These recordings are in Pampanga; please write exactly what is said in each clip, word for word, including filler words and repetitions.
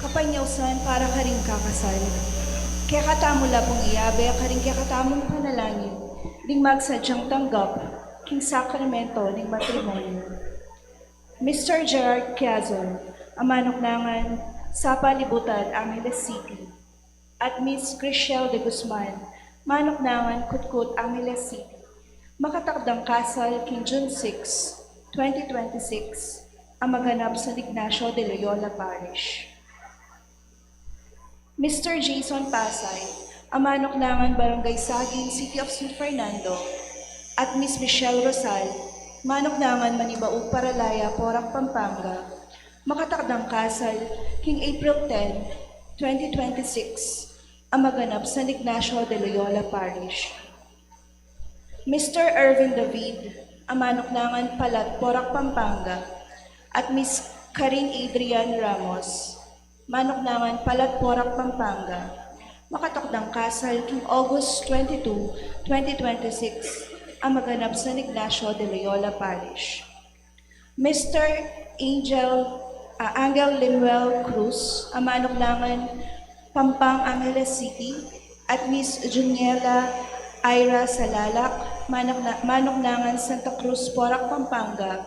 Kapanyausan para karing kakasal. Kekatamu la pung iyabe karing kekatamung panalangin ding magsadyang tanggap king sakramento ning matrimonyo. Mister Gerard Quiazon, a manuknangan Sapa Libutan, Angeles City, at Miss Chriselle de Guzman, manuknangan Kutkut, Angeles City, makatakdang kasal king June six, twenty twenty-six, a maganap San Ignacio de Loyola Parish. Mister Jason Pasay, a manuknangan Barangay Saging, City of San Fernando, at Miss Michelle Rosal, manuknangan Manibaug Paralaya, Porac, Pampanga, makatakdang kasal king April ten, twenty twenty-six, a maganap San Ignacio de Loyola Parish. Mister Erwin David, a manuknangan Palat, Porac, Pampanga, at Miss Karin Adrian Ramos, manuknangan Palat, Porac, Pampanga, makatakdang kasal king August twenty-two, twenty twenty-six, a maganap San Ignacio de Loyola Parish. Mister Angel, ah, Angel Limuel Cruz, a manuknangan Pampang, Angeles City, at Miss Juniela Ira Salalac, manukna-, manuknangan Santa Cruz, Porac, Pampanga,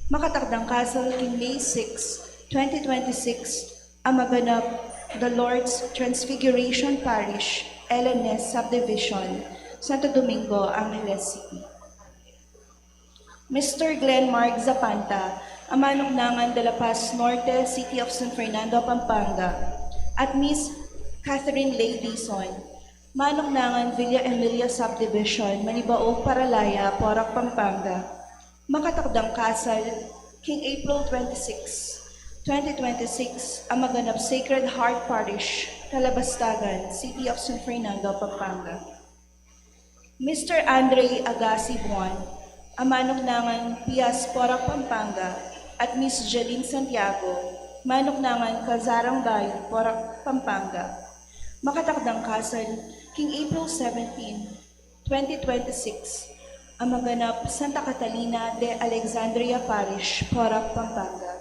makatakdang kasal king May six, twenty twenty-six, a maganap The Lord's Transfiguration Parish, L N S Subdivision, Santo Domingo, Angeles City. Mister Glenn Mark Zapanta, a manuknangan de la Paz Norte, City of San Fernando, Pampanga, at Miss Catherine Lay Dizon, manuknangan Villa Emilia Subdivision, Manibaug Paralaya, Porac, Pampanga, makatakdang kasal king April twenty-six, twenty twenty-six, a maganap Sacred Heart Parish, Talabastagan, City of San Fernando, Pampanga. Mister Andre Agassi Buan, a manuknangan Pias, Porac, Pampanga, at Miss Jeline Santiago, manuknangan Kazarang Bayan, Porac, Pampanga, makatakdang kasal king April seventeen, twenty twenty-six, a maganap Santa Catalina de Alexandria Parish, Porac, Pampanga.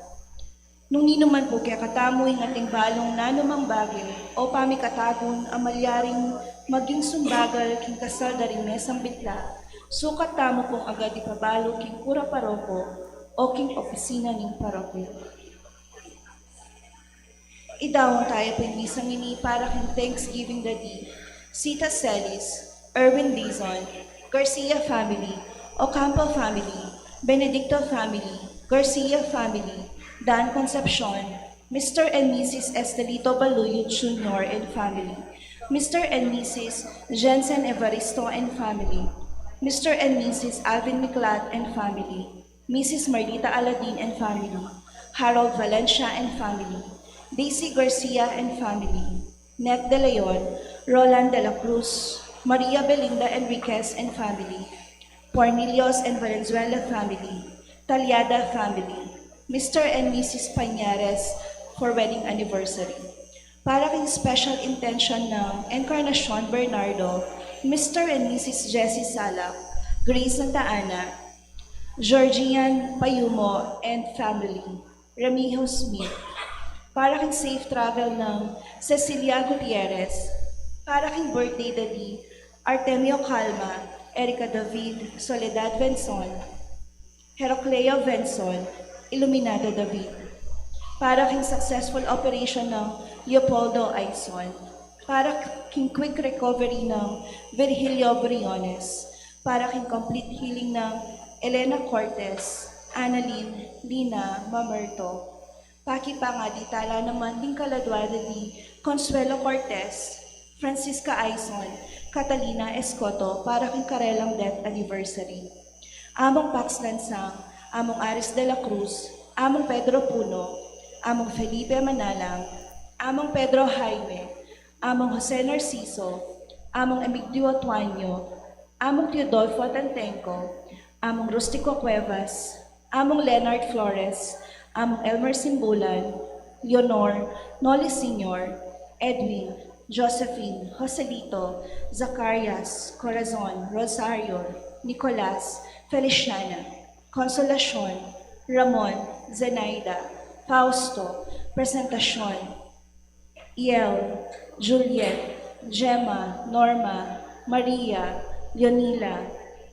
Nung ninuman pu kekatamu ing ating balung nanumang bage o pamikatagun a malyaring maging sumbagal king kasal da ring mesang bitla, sukat tamu pung agad ipabalu king kura paroko o king opisina ning parokya. Idaun taya pu ing misang ini para king Thanksgiving da di Sita Celis, Erwin Dizon, Garcia family, Ocampo family, Benedicto family, Garcia family, Dan Concepcion, Mister and Missus Estelito Baluyod Junior and family, Mister and Missus Jensen Evaristo and family, Mister and Missus Alvin Miklat and family, Missus Marlita Aladin and family, Harold Valencia and family, Daisy Garcia and family, Net de Leon, Roland de la Cruz, Maria Belinda Enriquez and family, Cornelius and Valenzuela family, Taliada family, Mister and Missus Pañares for wedding anniversary. Para king special intention ng Encarnacion Bernardo, Mister and Missus Jessie Salak, Grace Santa Ana, Georgian Payumo and family, Ramijo Smith. Para king safe travel ng Cecilia Gutierrez. Para king birthday da di Artemio Calma, Erica David, Soledad Venzon, Heracleo Venzon, Iluminada David. Para king successful operation ng Leopoldo Aison. Para king quick recovery ng Virgilio Briones. Para king complete healing ng Elena Cortez, Annalyn, Lina, Mamerto. Pakipangadi tala naman ding kaladwa da di Consuelo Cortez, Francisca Aison, Catalina Escoto para king karelang death anniversary. Among Pax Lansang, Among Aris de la Cruz, Among Pedro Puno, Among Felipe Manalang, Among Pedro Jaime, Among Jose Narciso, Among Emigdio Tuanyo, Among Teodolfo Tantenco, Among Rustico Cuevas, Among Leonard Flores, Among Elmer Simbulan, Leonor, Noli Senior, Edwin, Josephine, Joselito, Zacarias, Corazon, Rosario, Nicolas, Feliciana, Consolacion, Ramon, Zenaida, Fausto, Presentacion, Iel, Juliet, Gemma, Norma, Maria, Leonila,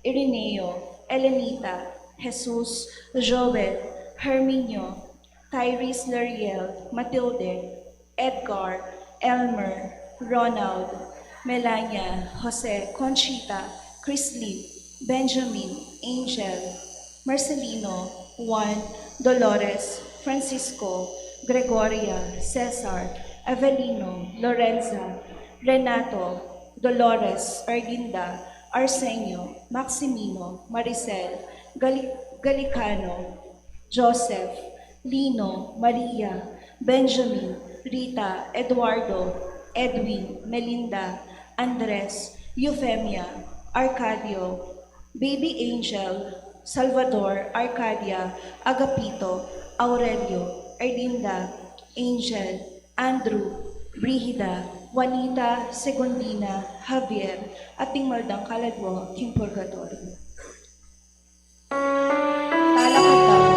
Irineo, Elenita, Jesus, Joel, Herminio, Tyrese, Leriel, Matilde, Edgar, Elmer, Ronald, Melania, Jose, Conchita, Chrisley, Benjamin, Angel, Marcelino, Juan, Dolores, Francisco, Gregoria, Cesar, Avelino, Lorenza, Renato, Dolores, Erlinda, Arsenio, Maximino, Maricel, Gali-, Galicano, Joseph, Lino, Maria, Benjamin, Rita, Eduardo, Edwin, Melinda, Andres, Eufemia, Arcadio, Baby Angel, Salvador, Arcadia, Agapito, Aurelio, Erlinda, Angel, Andrew, Brigida, Juanita, Segundina, Javier, at ding mardang kaladwa king purgatorio. Talakad.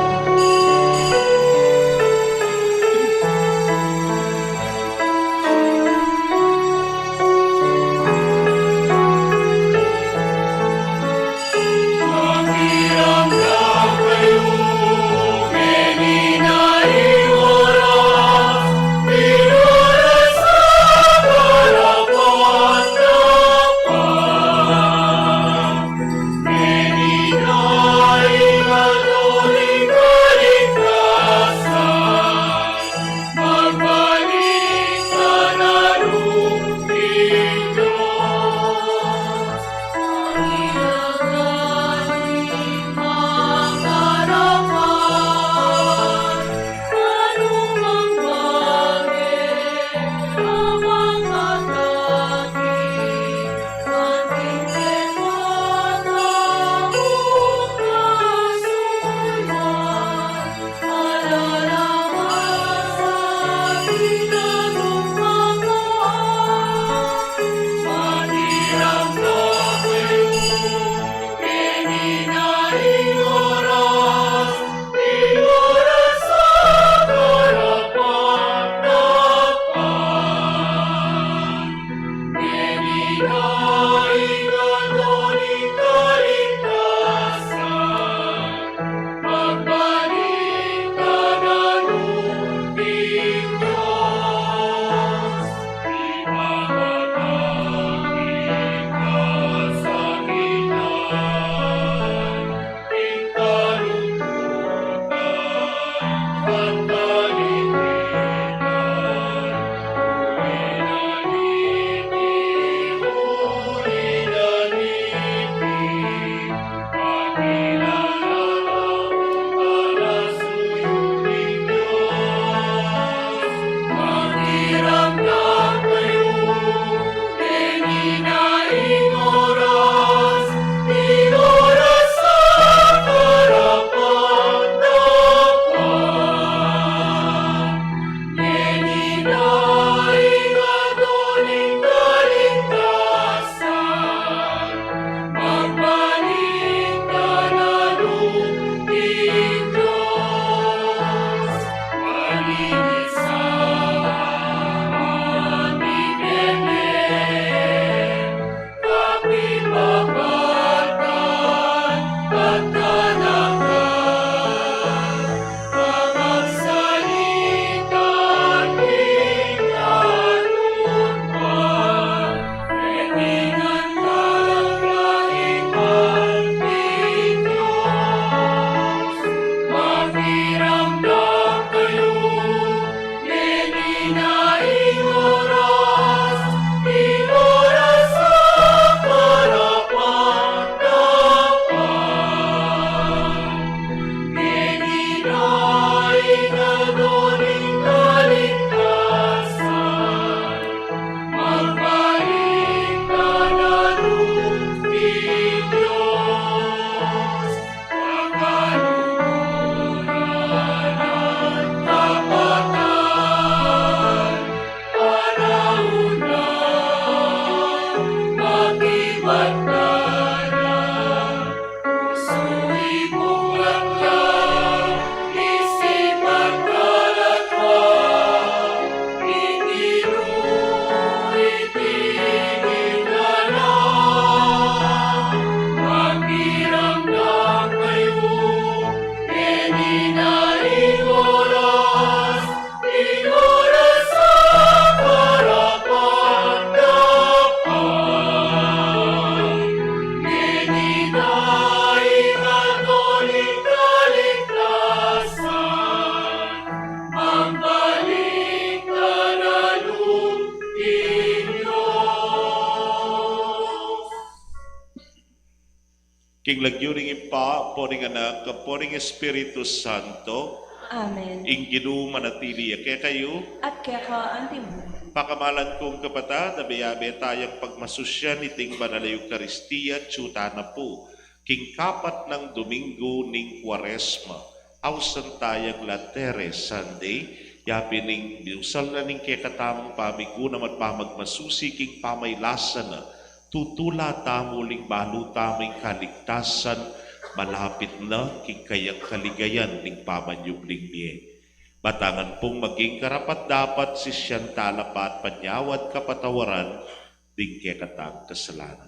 King lagyu ning Ibpa, ampo ning Anak, ampo ning Espiritu Santo. Amen. Ing Ginu manatili ya kekayu. At keka antimu. Pakamalan kung kapatad, abe-abe tayang pagmasusyan iting banal a Eukaristia, tsu tana pu king kapat nang Domingo ning Kuaresma, ausan tayang Laetare Sunday, yapin ing binusal na ning kekatamung pamigunam at pamagmasusi king pamailasan na, tutula tamu uling balu tamu ing kaligtasan, malapit na king kayang kaligayan ning pamanyubling mie. Batangan pung maging karapat-dapat sisian tala pa at panyawad kapatawaran ding kekatang kasalanan.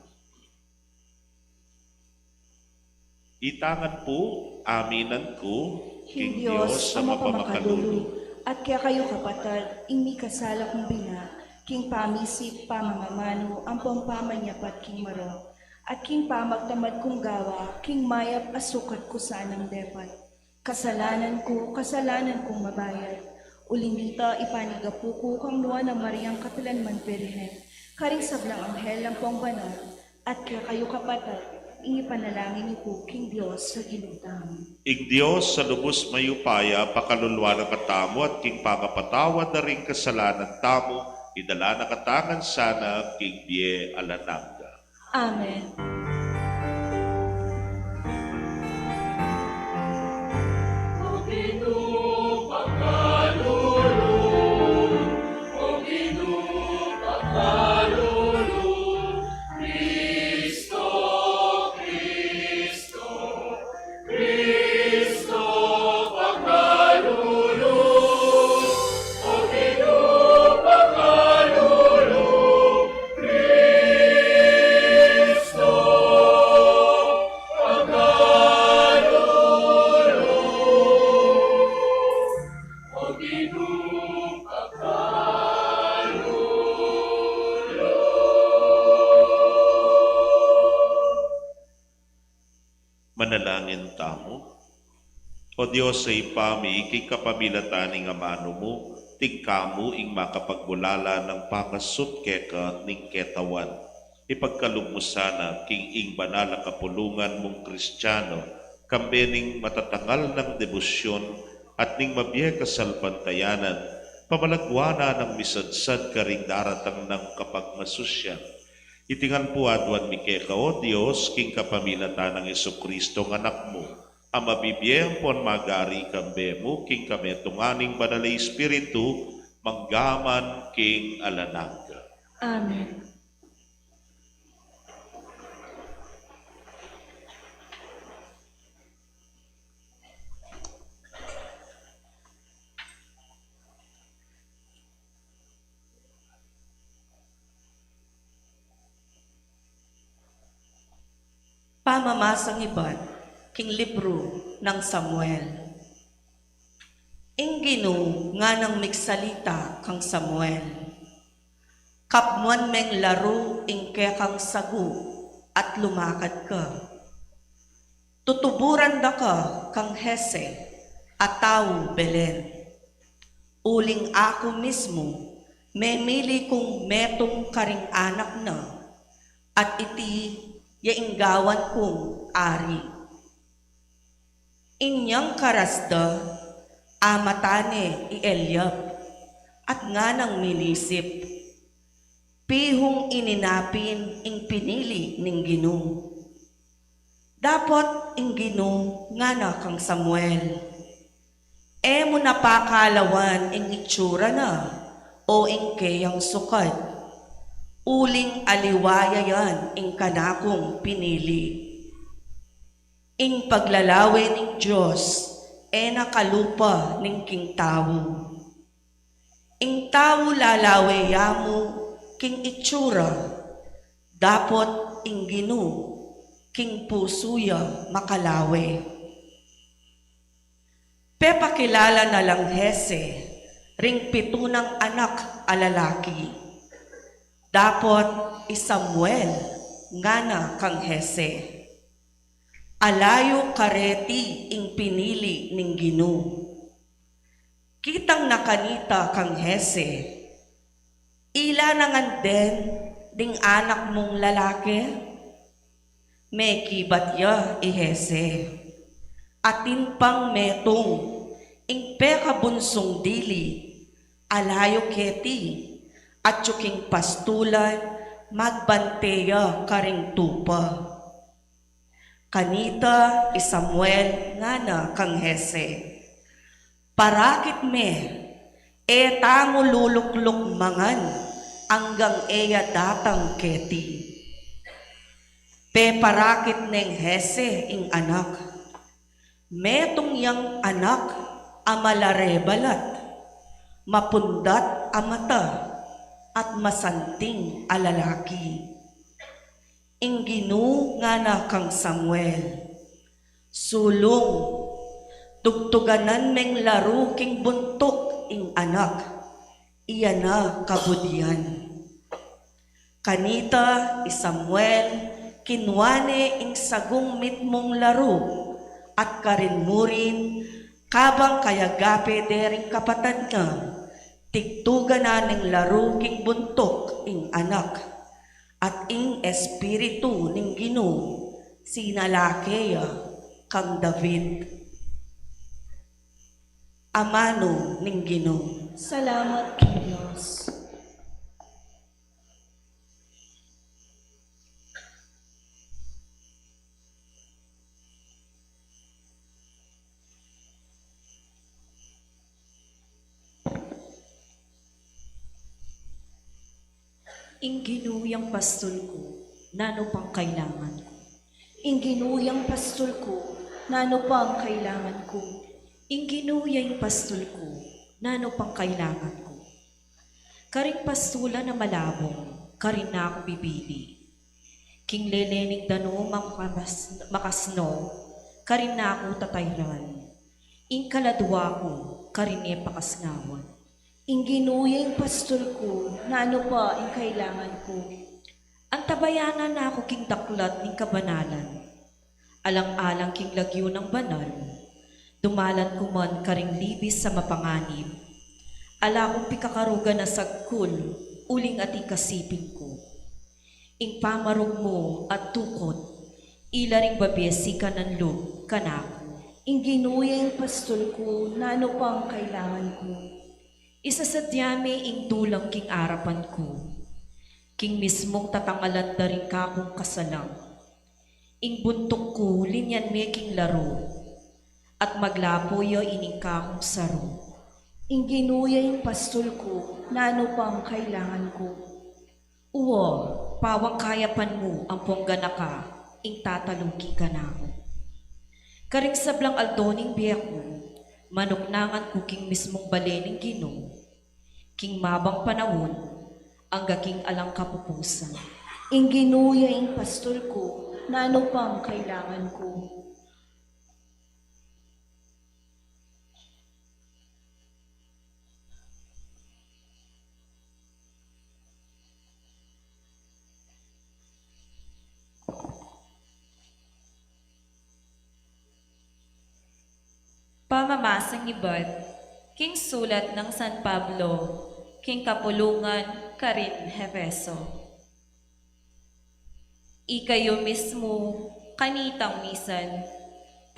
Itangan pu, aminan ku, king Dios a mapamakalulu, at kekayu kapatad, ing mikasala kung bina, king pamisip, pamamamanu, ampong pamanyapat king marok, at king pamagtamad kung gawa, king mayap a sukat ku sanang depat. Kasalanan ku, kasalanan kung mabayat. Uling dita, ipanigapu ku kang Nuan a Mariang kapilanman Birhen, karing sablang anghel ampong banal, at kekayu kapatad, ing ipanalangin yu pu king Dios a Ginu tamu. Ing Dios a lubus mayupaya, pakaluluan na katamu at king pangapatawad da ring kasalanan tamu, idala na katamu ngan sana king bie alang angga. Amen. Manalangin tamu. O Dios a Ibpa mi, king kapamilatan ning amanu mu, tingka mu ing makapagbulala nang pangasut keka ning ketawan. Ipagkalub mu sana king ing banal a kapulungan mung Kristiano, kambe ning matatangal nang debosyon at ning mabie kasalpantayanan, pamalagwa na nang misadsad karing daratang nang kapagmasusyan. Iti ngan pu aduan mi keka, O Dios, king kapamilatan nang Jesucristo, Anak mu, a mabibie ampon magari kambe mu king kametungan ning Banal a Espiritu, mangga man king alang angga. Amen. Pamamasang ibat king libru nang Samuel. Ing Ginu nganang migsalita kang Samuel, "Kapmuan meng laru ing kekang sagu at lumakad ka. Tutuburan da ka kang Jese a tau Belen. Uling aku mismu memili kung metung karing anak na, at iti ya ing gawan kung ari." Inyang karas da, amata ne i Eliab, at nganang minisip, "Pihung ini na pin ing pinili ning Ginu." Dapot ing Ginu ngana kang Samuel, "E mu na pakalawan ing itsura na o ing keyang sukat, uling aliwa ya yan ing kanakung pinili. Ing paglalawe ning Dios e na kalupa ning king tau. Ing tau lalawe ya mu king itsura, dapot ing Ginu king pusu ya makalawe." Pepakilala na lang Jese ring pitu nang anak a lalaki. Dapot i Samuel ngana kang Jese, "Ala yu kareti ing pinili ning Ginu." Kitang na kanita kang Jese, "Ila na ngan den ding anak mung lalaki?" Mekibat ya i Hese. Atin pang metung, ing pekabunsung dili, alayu keti, atyu king pastulan, magbante ya karing tupa. Kanita i Samuel ngana kang Hese, "Parakit me, e tamu lulukluk mangan anggang e ya datang keti." Peparakit neng Hese ing anak. Metung yang anak a malare balat, mapundat a mata, at masanting a lalaki. Ing Ginu ngana kang Samuel, "Sulung, tugtuganan meng laru king buntuk ing anak, iya na kabud yan." Kanita i Samuel, kinua ne ing sagung mitmung laru, at karin murin, kabang kayagape de ring kapatad na, tigtuganan neng laru king buntuk ing anak, at ing Espiritu ning Ginu sinalake ya kang David. Amanu ning Ginu. Salamat king Dios. Ing Ginu yang pastul ku, nanu pang kailangan ku? Ing Ginu yang pastul ku, nanu pang kailangan ku? Ing Ginu yang pastul ku, nanu pang kailangan ku? Karing pastulan a malabung, karin na ku bibili. King lele ning danum a makas-, makasno, karin na ku tatayran. Ing kaladua ku, karin ne pakasnawan. Ing Ginu ya ing pastul ku, nanu pa ing kailangan ku? Antabayanan na ku king daklat ning kabanalan. Alang-alang king lagyu nang banal, dumalan ku man karing libis a mapanganib. Ala kung pikakarugan a sagkul, uling ating kasiping ku. Ing pamarug mu at tukot, ila ring babie sikanan lub kanaku. Ing Ginu ya ing pastul ku, nanu pang kailangan ku? Isasadya me ing dulang king arapan ku, king mismung tatangalan da ring kakung kasalang. Ing buntuk ku, linyan me king laru, at maglapu ya ining kakung saru. Ing Ginu ya ing pastul ku, nanu pang kailangan ku? Uwa, pawang kayapan mu ampong ganaka ing tatalugi kanaku. Karing sablang aldo ning bie ku, manuknangan ku king mismung bale ning Ginu, king mabang panaun, angga king alang kapupusan. Ing Ginu ya ing pastul ku, nanu pang kailangan ku? Pamamasang ibat king sulat nang San Pablo king kapulungan karin Efeso. Ikayu mismu kanitang misan,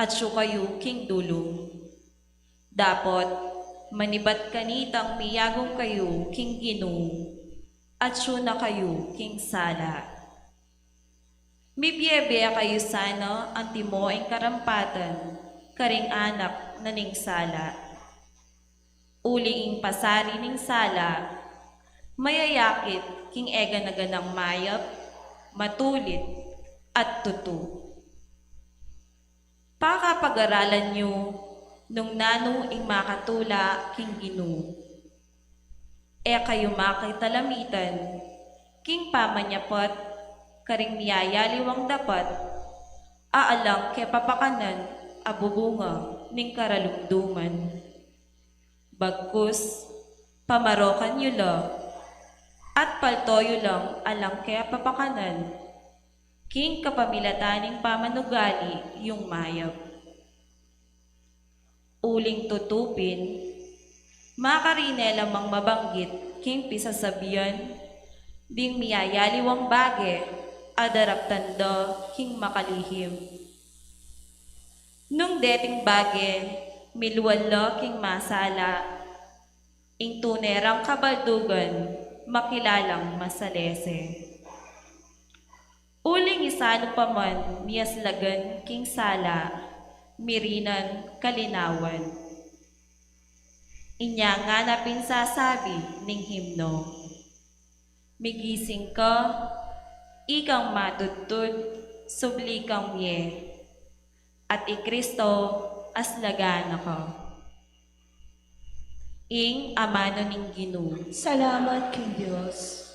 atyu kayu king dulung. Dapot manibat kanitang miyagung kayu king Ginu, atyu na kayu king sala. Mibiebie kayu sana antimo ing karampatan karing anak na ning sala. Uling ing pasari ning sala, mayayakit king e gana-ganang mayap, matulit, at tutu. Pakapag-aralan yu nung nanu ing makatula king Ginu. E kayu makitalamitan king pamanyapat karing miyayaliwang dapat a alang kepapakanan a bubunga ning karalumduman. Bagkus, pamarokan yu la, at palto yu lang alang kepapakanan, king kapamilatan ning pamanugali yung mayap. Uling tutu pin, makarine la mang mabanggit king pisasabian ding miyayaliwang bage, a daraptan da king makalihim. Nung deting bage, milual la king masala, ing tune rang kabaldugan, makilalang masalese. Uling isalu pa man miaslagan king sala, mirinan kalinawan. Inya ngana pin sasabi ning himno, "Migising ka, ikang matudtud, subli kang mie, at i Kristo aslagan na ka." Ing amanu ning Ginu. Salamat king Dios.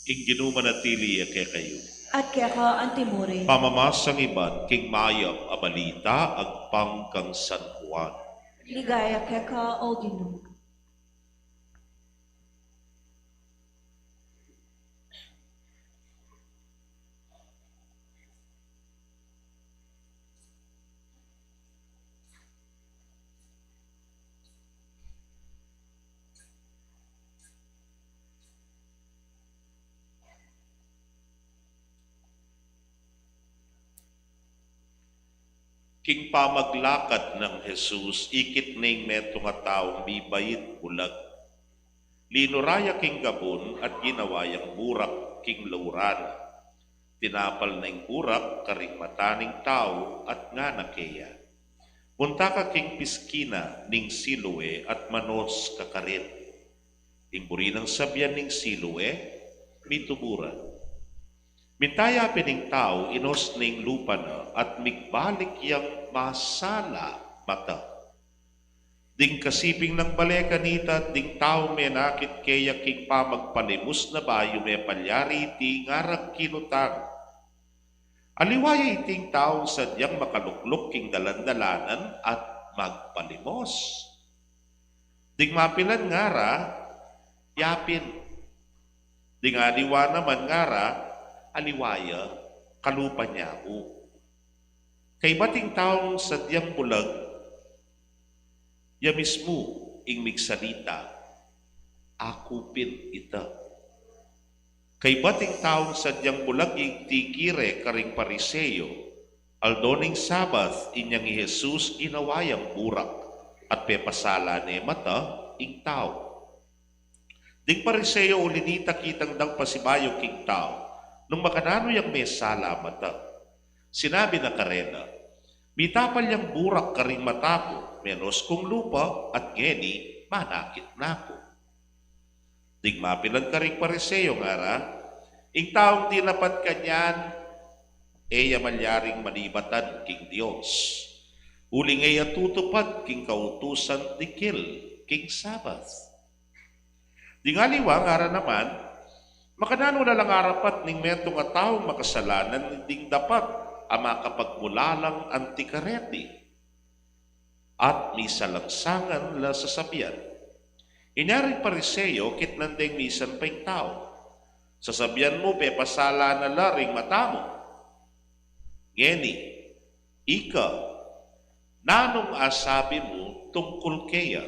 Ing Ginu manatili ya kekayu. At keka antimurin. Pamamasang ibat king mayap a balita agpang kang San Juan. Ligaya keka, O Ginu. King pamaglakad nang Jesus, ikit ne ing metung a taung mibait bulag. Linura ya king gabun at ginawa yang burak king lauran. Tinapal na ing burak karing mata ning tau at ngana keya, "Punta ka king piskina ning Siloe at manos ka karin." Ing buri nang sabian ning Siloe, mitubu ra. Minta ya pin ing tau, inos ne ing lupa na at migbalik yang masala mata. Ding kasiping nang bale kanita, ding taung menakit keya king pamagpalimus na bayu mepalyari iti ngarang kinutang. Aliwa ya iting taung sadyang makalukluk king dalan-dalanan at magpalimos. Ding mapilan ngara, yapin. Ding aliwa naman ngara, aliwa ya, kalupa nya ku. Kaybat ing taung sadyang bulag, ya mismu ing migsalita, "Aku pin ita." Kaybat ing taung sadyang bulag, igtikire karing Pariseo. Aldo ning Sabat, inyang i Jesus ginawa yang burak at pepasala ne mata ing tau. Ding Pariseo uli nita kitang dang pasibayu king tau nung makananu yang mesala mata. Sinabi na karela, "Mitapal yang burak karing mata ku, menos kung lupa at ngeni manakit na ku." Ding mapilan karing Pariseo ngara, "Ing taung dinapat kanyan e ya malyaring manibatan king Dios. Uling e ya tutupad king kautusan dikil king Sabbath. Ding aliwa ngara naman, makananu la lang arapat ning metung a taung makasalanan ding dapat a makapagmulalang anti kareti at misalangsangan la sasabian. Inya ring Pariseo, kitnan deng misan pa ing tau. Sasabian mu, pepasala na la ring mata mu. Ngeni, ika, nanung asabi mu tungkul keya?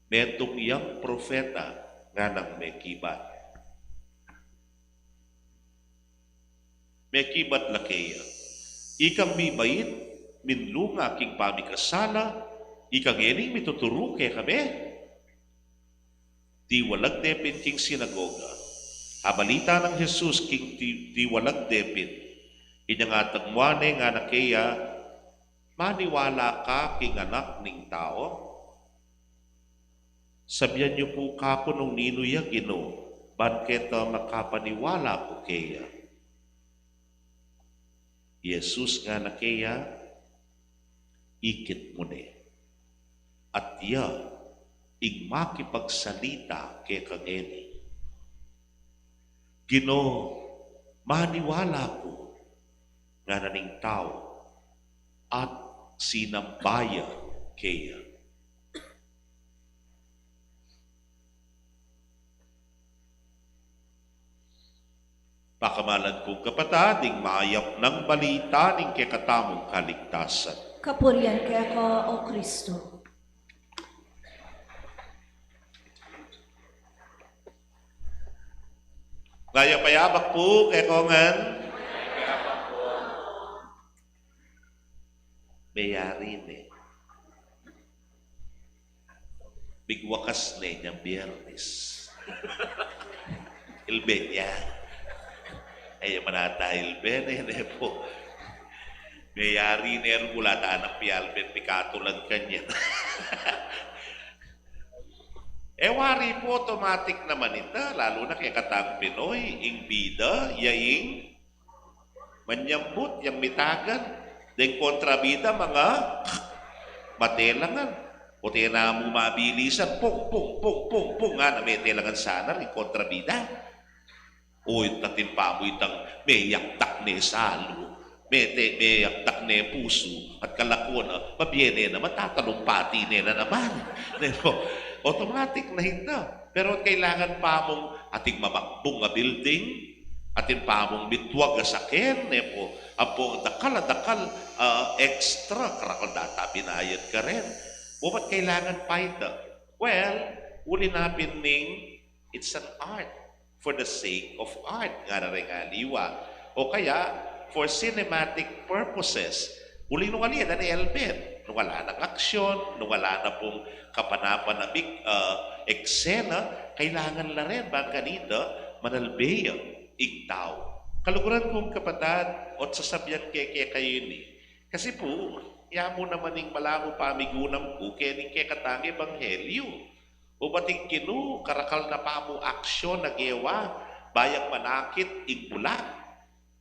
Metung yang propeta, nganang mekibat. Mekibat la keya. Ikang mibait, minlunga king pamikasala, ika ngening mituturu kekami? Tiwalag de pin king sinagoga. Abalita nang Jesus king ti-, tiwalag de pin. Inyang atagmuan ne ngana keya, maniwala ka king Anak ning Tau? Sabian yu pu kaku nung ninu ya, Ginu, ban keta makapaniwala ku keya. I Jesus ngana keya, ikit mu ne, at ya ing makipagsalita keka ngeni. Ginu, maniwala ku, ngana ning tau, at sinamba ya keya. Pakamalan kung kapatad, ing mayap nang balita ning kekatamung kaligtasan. Kapurian keka, O Kristo. Mayap a yabak pu kekongan. Meyari ne. Bigwakas ne inyang Biernes. Ilben ya. Ay, manata ilben e, ne pu. Meyari ne, rugula ta nang pialben pikatulan kanyan. E wari pu, automatic naman ita, lalu na kekatang Pinoy, ing bida, ya ing manyambut, yang mitagan, deng kontrabida, manga matelangan. O tena mu mabilisan, pung, pung, pung, pung, pung, ngana, metelangan sana ring kontrabida. O, ita, atin pa mu itang meyakdak ne salu, mete-, meyakdak ne pusu, at kalako na, mabie ne naman, tatalumpati ne na naman. Ne pu, automatic na ita. Pero kailangan pa mung atin mamakbung a building, atin pa mung mitwag a saken, ne pu, ampong dakal a dakal, ah, extra, karakal data binayad ka rin. O, ba't kailangan pa ita? Well, uli na pin ning, it's an art for the sake of art, ngara ring aliwa. O kaya, for cinematic purposes. Uling nung ali, e na ne elben, nung ala nang aksyon, nung ala na pung kapanapan a big, ah, eksena, kailangan la rin, bang kanita, manalbe ya ing tau. Kaluguran kung kapatad, ot sasabian ke kekayu ini. Kasi pu, ya mu naman ing malamu pamigunam ku, kening kekatang ebanghelyu. Ubat ing Ginu, karakal na pa mu aksyon a gewa, ba yang manakit ing bulag.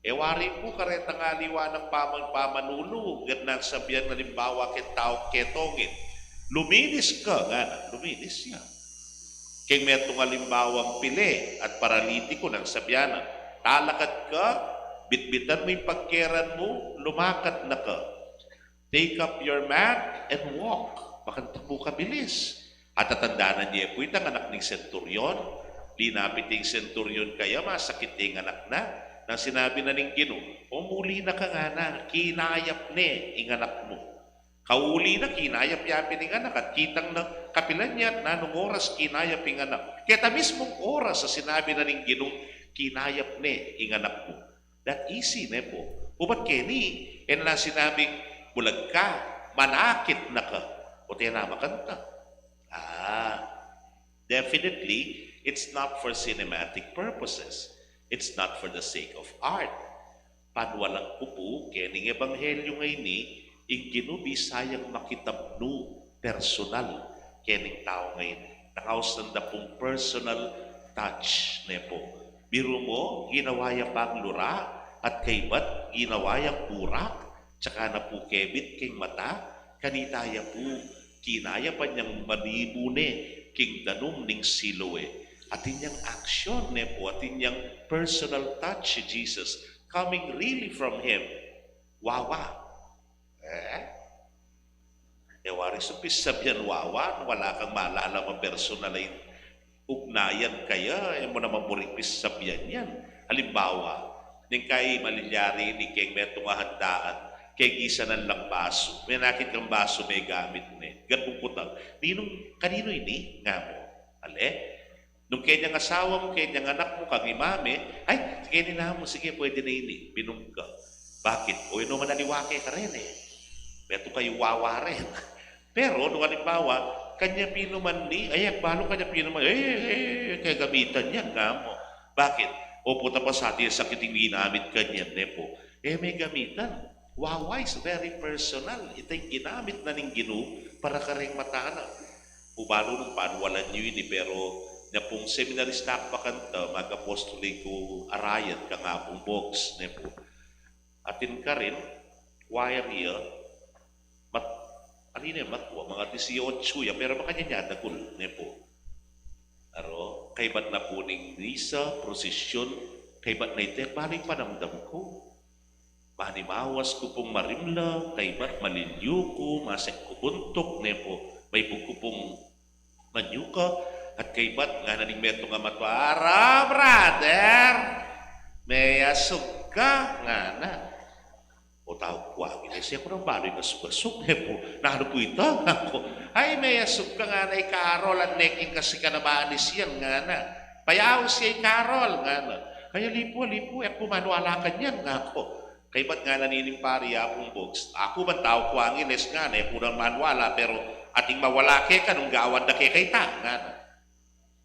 E wari pu, karetang aliwa nang paman-, pamanulu, gad nang sabian, alimbawa, keng tau ketong ini, luminis ka, ngana, luminis ya. Keng metung alimbawang pili at paralitiko nang sabian na, talakad ka, bitbitan mu ing pagkeran mu, lumakad na ka. Take up your mat and walk. Makanita pu kabilis. At tatandanan ye pu itang anak ning senturyon. Linapit ing senturyon kaya, masakit ing anak na. Nang sinabi na ning Ginu, "O, muli na ka," ngana, "kinayap ne ing anak mu." Kauli na, kinayap ya pin ing anak, at kitang na kapilan ya, at nanung oras kinayap ing anak. Keta mismung oras a sinabi na ning Ginu, "Kinayap ne ing anak mu." That easy, ne pu. Ubat keni, e na sinabing, "Bulag ka, manakit na ka." O tena makanita. Ah, definitely, it's not for cinematic purposes. It's not for the sake of art. Paniwalang ku pu, kening ebanghelyu ngeni, ing Ginu bisa yang makitab nu personal kening tau ngeni. Nang ausan da pung personal touch, ne pu. Biru mu, ginawa ya pang lura, At kaybat ginawa yang burak, tsaka na pu kebit king mata, kanita ya pu kinayapan yang manibu ne king danum ning Siloe. Atin yang action ne pu, atin yang personal touch si Jesus, coming really from him. Wawa. Eh? E wari su pisabian wawa, wala kang malalam a personal a ugnayan kaya, e mu naman buri pisabian yan. Halimbawa, ning kai malilyari ini keng metung a handaan, kegisanan lang basu. Menakit kang basu megamit ne. Gatpung kutang, ninung, kaninu ini? Nga mu. Ale? Nung keni yang asawa mu, keni yang anak mu, kang imame, ay, keni namu, sige, pwede na ini, minum ka. Bakit? O, inu man aliwa ke karen e. Metung kayung wawa ren. Pero, nung halimbawa, kanya pinuman ni, ay, agbalu kanya pinuman, eh, eh, eh, kegamitan yan, nga mu. Bakit? O, puta pa sa atin, sakit ing ginamit kanyan, ne pu. E me gamitan. Wawa is very personal. Ita ing ginamit na ning Ginu para kareng mata na. Mu balu nung panualan yu ini, pero nya pung seminarista ku pa kanta, mag-apostoli ku arayan kang Apung Bogs, ne pu. Atin karin, choir ya, mat, alin ya, matua, mga disiotso ya, pero makanyan ya dagul, ne pu. Aro, kaybat na pu ning misa, prosesyon, kaybat na ita, balu ing panamdam ku. Manimawas ku pung marimla, kaybat malilyu ku, masek ku buntuk, ne pu, maibug ku pung manyuka, at kaybat, ngana ning metung a matua, "Ara, brother, meyasug ka," ngana. O tau ku, "Wa, ginese ku nang balu ing asug-asug," ne pu. "Nanu pu ita?" ngaku. "Ay, meyasug ka," ngana, "i Carol, ane king kasi ka na banis yan," ngana. "Payaus ya i Carol," ngana. "Ay, ali pu, ali pu, e ku maniwala kanyan," ngaku. Kaybat ngana nining pari, "Apung Bogs, aku ban tau ku Angeles," ngana, "e ku nang maniwala, pero ating mawala keka nung gawan da keka ita," ngana.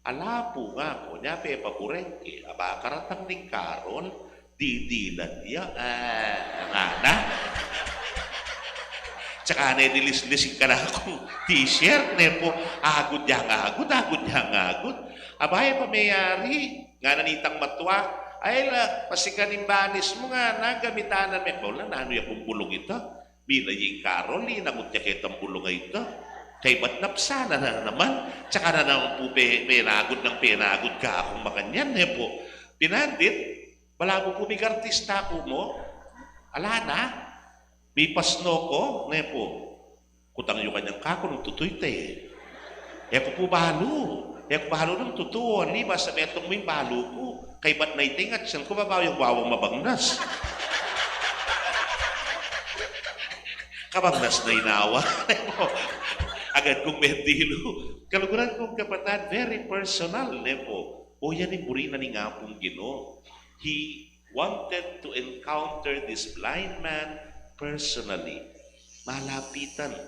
"Ala pu," ngaku, "nya pepaburen ke, aba karatang ning Carol, didilan ya, ah," ngana. Tsaka ne dilislis ing kanakung t-shirt, ne pu, agud yang agud, agud yang agud. "Aba, e pa meyari," ngana nitang matua. "Ay la, pasikan ing banis mu," ngana, "gamitanan me." Kula, nanu ya pung bulung ita? Bina ing Carol, inangut ya ketang bulung a ita. Kaybat napsanan na naman. Tsaka na naman pu pe, penagud nang penagud kakung makanyan, ne pu. Pinandit, "Balamu pu mig-artista ku mu?" "Ala na, mipasno ku," ne pu. "Kutang yu kanyan kaku nung tutu ita e." "E ku pu balu. E ku balu nung tutu, o ali, basta metung mu ing balu ku. Kaybat na ita ing atyan ku, babayu yang wawang mabangnas." Kabangnas na inawa. Agad kung mendilu. Kaluguran kung kapatad, very personal, ne pu. O, yan ing buri na ning Apung Ginu. He wanted to encounter this blind man personally. Malapitan.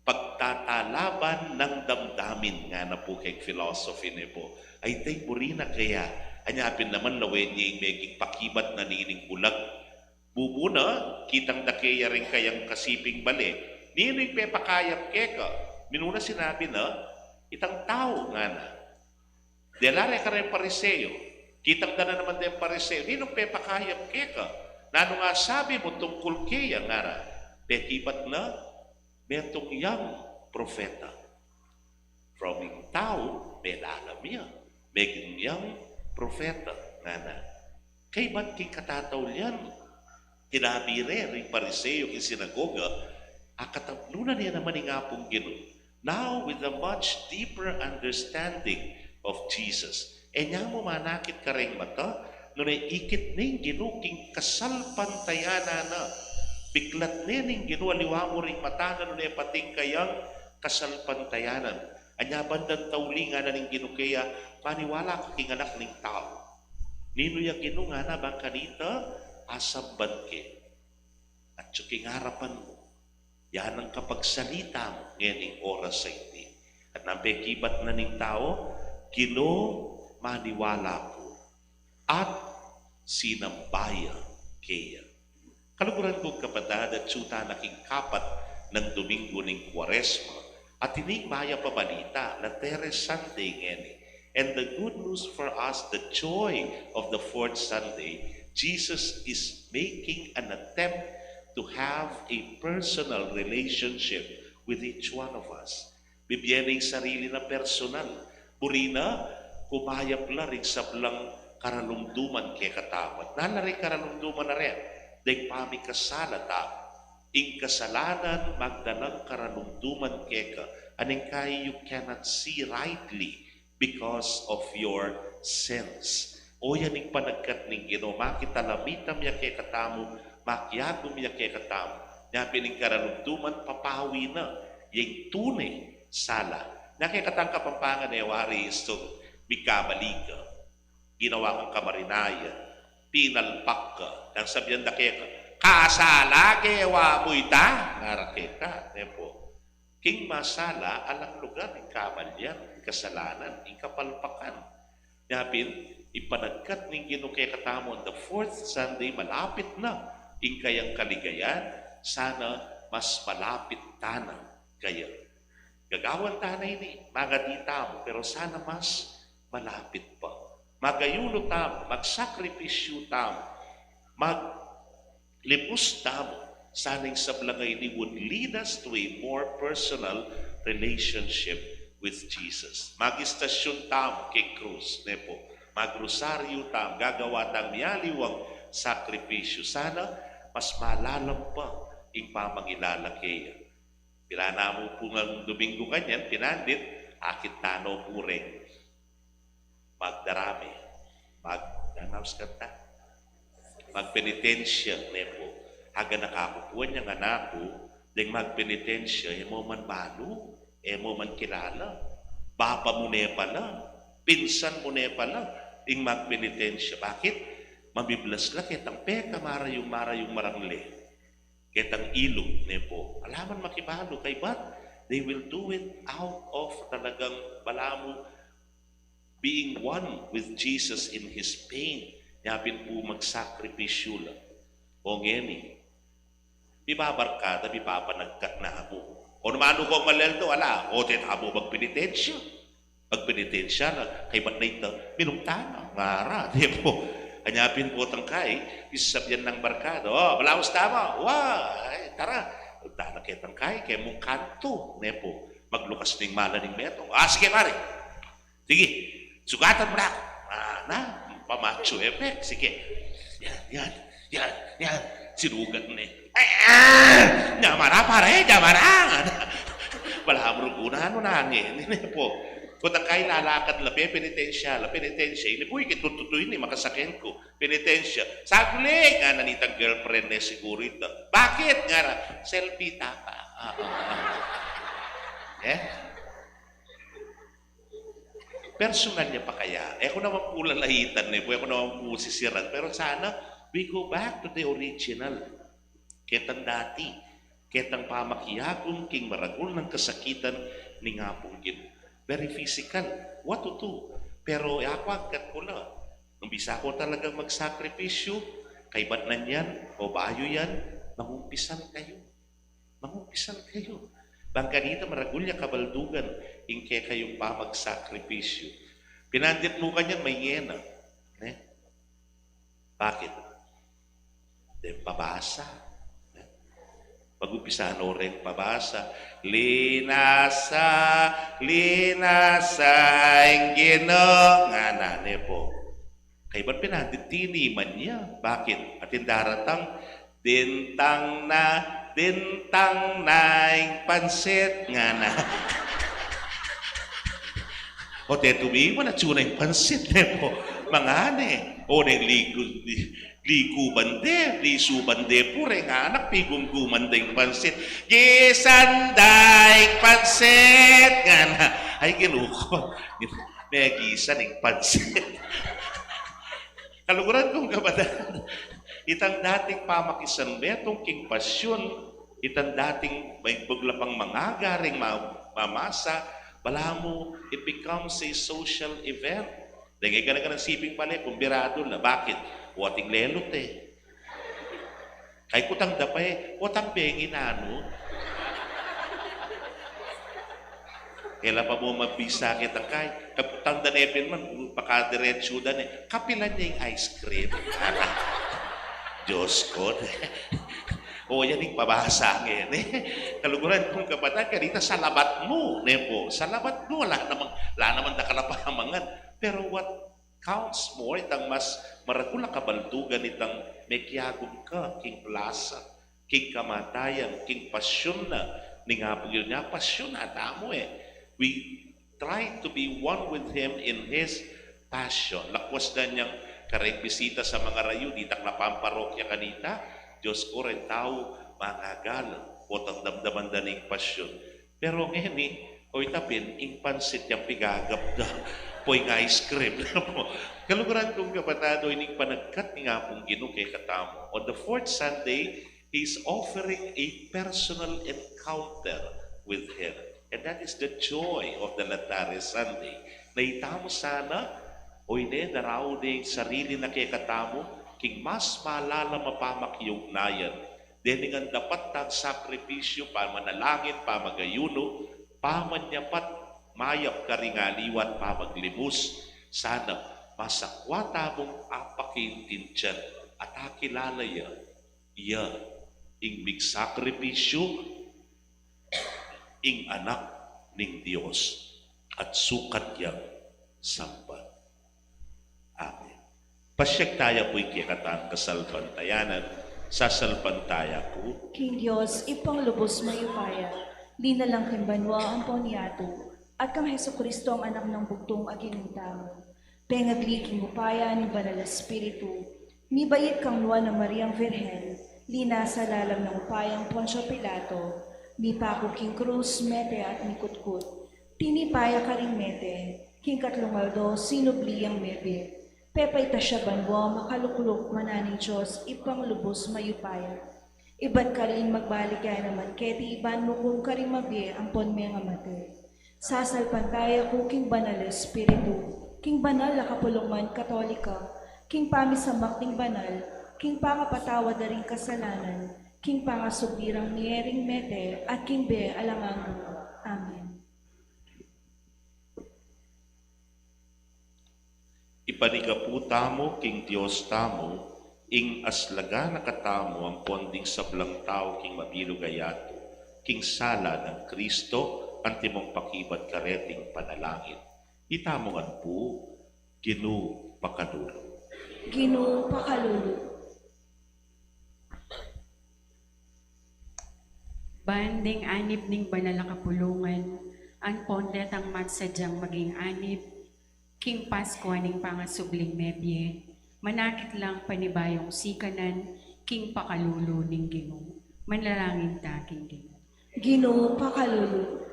Pagtatalaban ng damdamin, ngana pu keng philosophy, ne pu. Ay, tay, buri na kaya. Anya pin naman lawen ye ing meging pakibat na nining bulag. Bubu na, kitang da ke ya ring kayang kasiping bale. Ninu ing pepakayap keka? Minuna sinabi na, "Itang tau," ngana. Dela re kareng Pariseo. Kitang da na naman deng Pariseo, "Ninung pepakayap keka? Nanu nga sabi mu tungkul keya?" ngana. Pekibat na, "Metung yang propeta." From ing tau, melalam ya, meging yang propeta, ngana. Kaybat king katataulian, tinabi re ring Pariseo king sinagoga, akatablu na ne naman ing Apung Ginu. Now, with a much deeper understanding of Jesus. E nya mu manakit kareng mata, nune ikit ne ning Ginu king kasalpantayanan na. Biklat ne ning Ginu aliwa mu ring mata na, nune pating kayang kasalpantayanan. Anya bandang tauli ngana ning Ginu keya, "Maniwala ka king Anak ning Tau." "Ninu ya, Ginu?" ngana. "Bang kanita, asamban ke. Atyu king arapan mu. Yan ang kapagsalita mu ngening oras a iti." At nang pekibat na ning tau, "Ginu, maniwala ku." At sinamba ya keya. Kaluguran kung kapatad, atyu tana king kapat nang Domingo ning Kuaresma, at ining mayap a balita, Lateres Sunday ngeni. And the good news for us, the joy of the fourth Sunday, Jesus is making an attempt to have a personal relationship with each one of us. Bibie ne ing sarili na personal. Buri na, kumayap la ring sablang karalumduman kekatamu. At nanu la ring karalumduman na rin, deng pamikasala tamu. Ing kasalanan magdalang karalumduman keka, aning kai you cannot see rightly because of your sins. O yan ing panagkat ning Ginu, makitalam ya kekatamu, makiagum ya kekatamu. Nya pin ing karalumduman, papawi na ing tune sala. Nya kekatang Kapampangan, e wari istung mikamali ka, ginawa kang kamarinayan, pinalpak ka, nang sabian da keka, "Kasala, gewa mu ita?" Ngara keka, ne pu. King masala, alang lugar ing kamalian, ing kasalanan, ing kapalpakan. Nya pin, ipanagkat ning Ginu kekatamu on the fourth Sunday, malapit na ing kayang kaligayan, sana mas malapit tana kaya. Gagawan tana ini, magadi tamu, pero sana mas malapit pa. Magayulu tamu, magsakripisyu tamu, mag libus tamu, sana ing sablang ini would lead us to a more personal relationship with Jesus. Magistasyun tamu king krus, ne pu. Magrosaryu tamu, gagawa tang mialiwang sakripisyu. Sana mas malalam pa ing pamangilala keya. Pira na mu pu ngang Domingo kanyan, pinandit, akit tana pu reng magdarame, mag-, announce kanta, magpenitensya, ne pu. Aganaka ku pu inyang anak ku, deng magpenitensya, e mu man balu, e mu man kilala. Bapa mu ne pala, pinsan mu ne pala, ing magpenitensya. Bakit? Mabiblas la ketang peka, marayung, marayung marangle. Ketang ilu, ne pu. Ala man makibalu, kaybat they will do it out of talagang balamu being one with Jesus in his pain. Nya pin pu magsakripisyu la. O ngeni, mibabarkada, mipapanagkat na mu. O nanu man kung maleldo, ala, o tetamu magpenitensya. Magpenitensya na, kaybat na ita, minum tana, ngara, ne pu. Anya pin potang kai, isasabian nang barkada, "O, balaus tamu, wa, ay, tara." Punta na ketang kai, kemung kantu, ne pu. Maglukas ning mala ning metung. "Ah, sige, pare. Sige, sugatan mu na ku." Ah, na, pa-macho effect, sige. Yan, yan, yan, yan. Sinugat ne. Ay, ah! Nyamara, pare, nyamara! Balamu ruguna, nanu nangeni, ne pu. Potang kai lalakad la, pepenitensya la, penitensya. Ini pu, ikit ku tutu ini, makasaken ku. Penitensya. Saguli, ngana nitang girlfriend ne siguru ita. Bakit? Ngara, selfie tapa. Ah, ah, ah. Eh? Personal ya pa kaya. E ku naman pu lalaitan, ne pu, e ku naman pu sisiran. Pero sana, we go back to the original. Ketang dati, ketang pamakiagum king maragul nang kasakitan ning Apung Ginu. Very physical. What to do? Pero e ku agad ku la. Nung bisa ku talagang magsakripisyu, kaybat na niyan, o bayu yan, mangumpisal kayu. Mangumpisal kayu. Bang kanita maragul ya kabaldugan ing kekayung pamagsakripisyu. Pinandit mu kanyan, maingena. Ne? Bakit? Deng pabasa. Ne? Pag-umpisa no reng pabasa, "Linasa, linasa ing Ginu," ngana, ne pu. Kaybat pinandit, tiniman ya. Bakit? Atin daratang, "Dintang na, dintang na ing pansit," ngana. O te tumiman, atsu na ing pansit, ne pu. Mangane. O neng ligu, li-, liguban de, lisuban de pu reng anak, pigumguman deng pansit. "Gisan da ing pansit," ngana. Ay, Ginu ku. Megisan ing pansit. Kaluguran kung kapatad, itang dating pamakisanmetung king pasyun, itang dating may bugla pang mangaga ring ma-, mamasa, balamu, it becomes a social event. Deng e gana-gana siping pale, kumbiradu la. Bakit? Wa ating lelut e. Kay kutang da pa e, kutang bengi nanu. Kela pa mu mabisa ketang kai, kutang da ne pin man, pakadiretsu da ne, kapilan ne ing ice cream. Diyos ko, ne? O, yan ing pabasa ngeni, ne? Kaluguran kung kapatad, kanita, salabat mu, ne pu? Salabat mu, ala naman, ala naman dakal a pamangan. Pero what counts more, itang mas maragul a kabaldugan, itang mekiagum ka king plasa, king kamatayan, king pasyun na ning Apung Ginu. Nya pasyun na tamu, e. We try to be one with him in his passion. Lakwas da niyang kareng bisita sa mangarayu, ditak la pamparokya kanita, Diyos ko, reng tau mangagal, potang damdaman da ning pasyun. Pero ngeni, o, ita pin, ing pansit yang pigagap da, pwing ice cream. Kaluguran kung kapatad, o, ining panagkat ning Apung Ginu kekatamu. On the fourth Sunday, He's offering a personal encounter with Him. And that is the joy of the Laetare Sunday. Na itamu sana, o, ine, darau ne ing sarili na kekatamu king mas malalam a pamakiugnayan. Dening andapat tang sakripisyu, pamanalangin, pamagayunu, pamanyapat, mayap karing aliwa at pamaglimus, sana masakwa tamung apakiintindian at akilala ya, iya ing migsakripisyu, ing Anak ning Dios, at sukat yang samban. Amen. Pasyag taya pu ing kekatang kasalpantayanan, sasalpantaya ku king Dios, Ibpang lubus mayupaya, linalang king banua ampon yatu, at kang Jesucristo, ang Anak nang bugtung a Ginu tamu. Pengagli king upaya ning Banal a Espiritu, mibait kang Nuan a Mariang Virgen, linasa lalam nang upaya nang Poncio Pilato, mipaku king krus, mete at mikutkut. Tinipa ya karing mete, king katlung aldo sinubli yang mebie. Pepaitas ya banua, makalukluk wanan ning Dios, Ibpang lubus mayupaya. Ibat karin magbalik ya naman keti ban mukum karing mabie ampon mengamate. Sasalpantaya ku king Banal a Espiritu, king banal a kapulungan Katolika, king pamisamak ding banal, king pangapatawad da ring kasalanan, king pangasubli rang mie ring mete, at king bie alang angga. Amen. Ipanyawad tamu king Dios tamu, ing aslagan na katamu ampon ding sablang tau king mabilug a yatu, king sala nang Kristo, antimong pakibat kareting panalangin. Itamu ngan pu, Ginu pakalulu. Ginu pakalulu. Ban ding anib ning banal a kapulungan, ampon detang masadyang maging anib king Paskua ning pangasubling mebie, manakit lang panibayung sikanan king pakalulu ning Ginu. Manalangin ta king Ginu. Ginu pakalulu.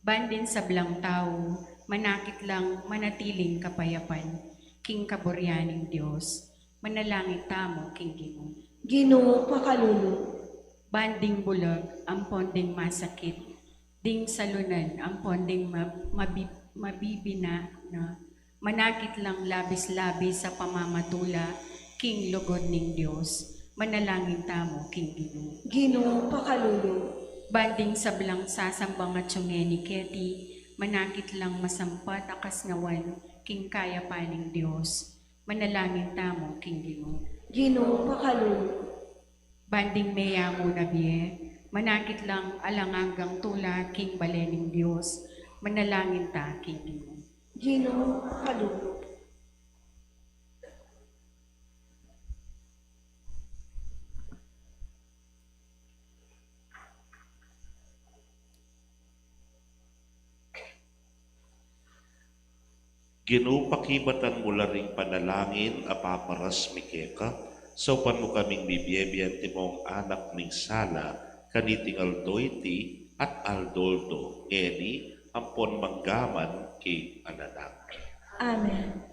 Ban ding sablang tau, manakit lang manatiling kapayapan king kaburian ning Dios. Manalangin tamu king Ginu. Ginu pakalulu. Ban ding bulag ampon ding masakit, ding salunan ampon ding ma-, mabi-, mabibina na, manakit lang labis-labis a pamamatula king lugud ning Dios. Manalangin tamu king Ginu. Ginu pakalulu. Ban ding sablang sasambang atyu ngeni keti, manakit lang masampat a kasnawan king kayapan ning Dios. Manalangin tamu king Ginu. Ginu pakalulu. Ban ding meyamu na bie, manakit lang alang anggang tula king bale ning Dios. Manalangin ta king Ginu. Ginu pakalulu. Ginu, pakibatan mu la ring panalangin a paparas mi keka, saupan mu kaming mibie-bie antimong anak ning sala, kaniting aldo iti at aldo-aldo, ngeni ampon manggaman king alang angga. Amen.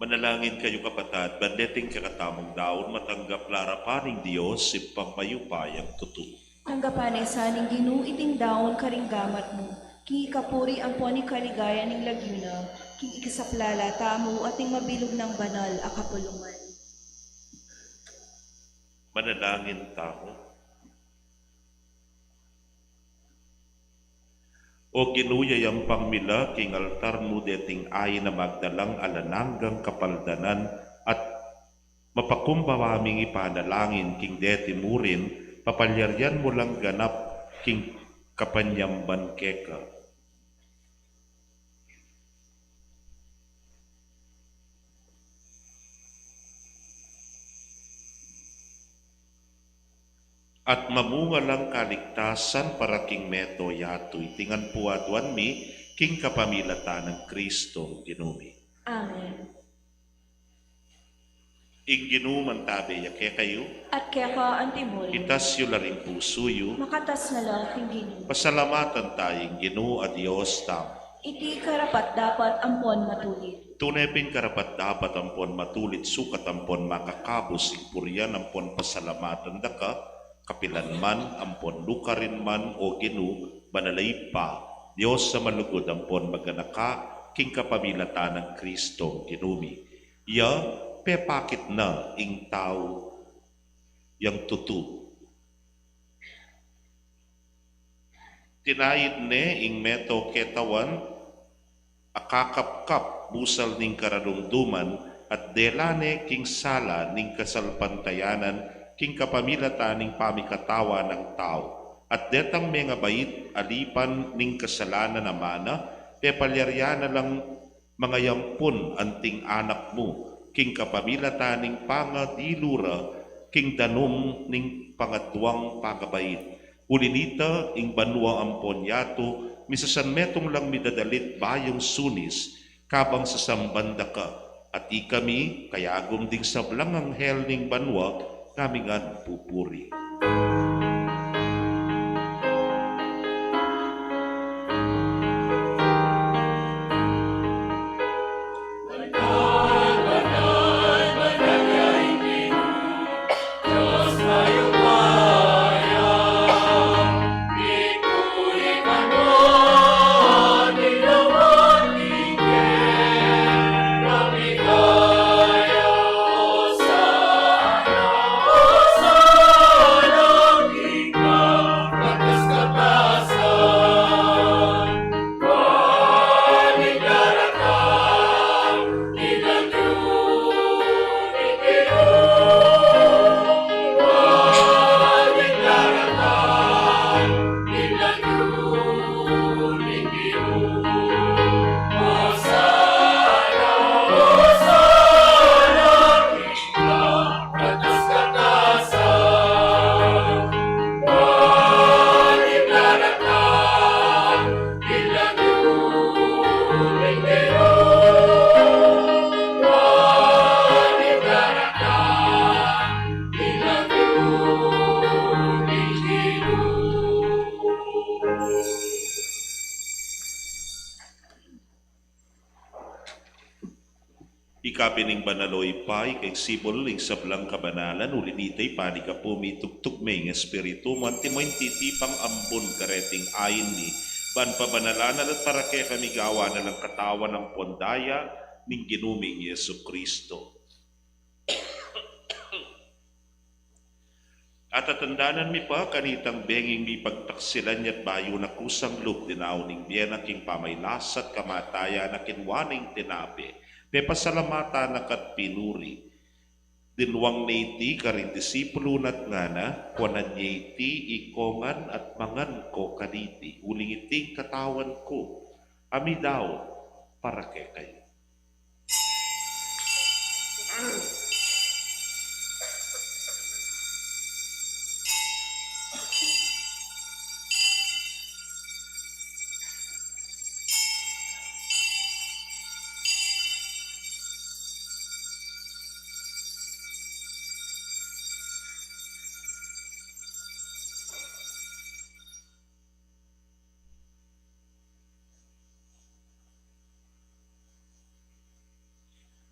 Manalangin kayu, kapatad, ban deting kekatamung daun matanggap la arapan ning Dios, Ibpang mayupayang tutu. Tanggapan na sa ning Ginu iting daun karing gamat mu, king ikapuri ampon ikaligaya ning lagyu na, king ikasaplala tamu at ning mabilug nang banal a kapulungan. Manalangin tamu. O Ginu, yayampang mi la king altar mu deting ain a magdalang alang anggang kapaldanan at mapakumbaba ming ipanalangin king deti murin, papalyarian mu lang ganap king kapanyamban keka. At mamunga lang kaligtasan para king mabilug a yatu. Iti ngan pu aduan mi king kapamilatan nang Kristong Ginu mi. Amen. Ing Ginu mantabe ya kekayu. At keka antimurin. Itas yu la ring pusu yu. Makatas na la king Ginu. Pasalamatan taya ing Ginu a Dios tamu. Iti karapat-dapat ampon matulid. Tune pin karapat-dapat ampon matulid, sukat ampon makakabus ing purian ampon pasalamatan da ka, kapilan man ampon nukarin man, o Ginu, banal a Ibpa, Dios a malugud ampon maganaka, king kapamilatan nang Kristong Ginu mi. Iya pepakit na ing tau yang tutu. Tinaid ne ing metung a ketawan a kakapkap busal ning karadumduman, at dela ne king sala ning kasalpantayanan king kapamilatan ning pamikatawa nang tau. At detang mengabait alipan ning kasalanan a mana, pepalyarian na lang mangayampun anting anak mu, king kapamilatan ning pangadilu ra king danum ning pangaduang pangabait. Uli na nita, ing banua ampon yatu, misasanmetung lang midadalit bayung sunis, kabang sasamban da ka, at ikami, kayagum ding sablang anghel ning banua, kami ngan pupuri. Ika pin ing banal, o Ibpa, ika ing sibul ning sablang kabanalan, uli na nita, ipanyawad mu pu mi, itubud mu ing Espiritu mu, antimo ing titipang ambun kareting ain mi, ban pabanalan na la at para kekami gawan na lang katawan ampon daya ning Ginu ming Jesucristo. At atandanan mi pa kanitang benging mipagtaksilan ya't bayu na kusang lub dinaun ing bie na king pamagkasakit at kamatayan na, kinua ne ing tinape, pepasalamatan na ka't pinuri, dinwang ne iti karing disipulu na at ngana, kuanan ye iti ikongan at mangan ko kaniti, uling iti ing katawan ku a midaun para kekayu.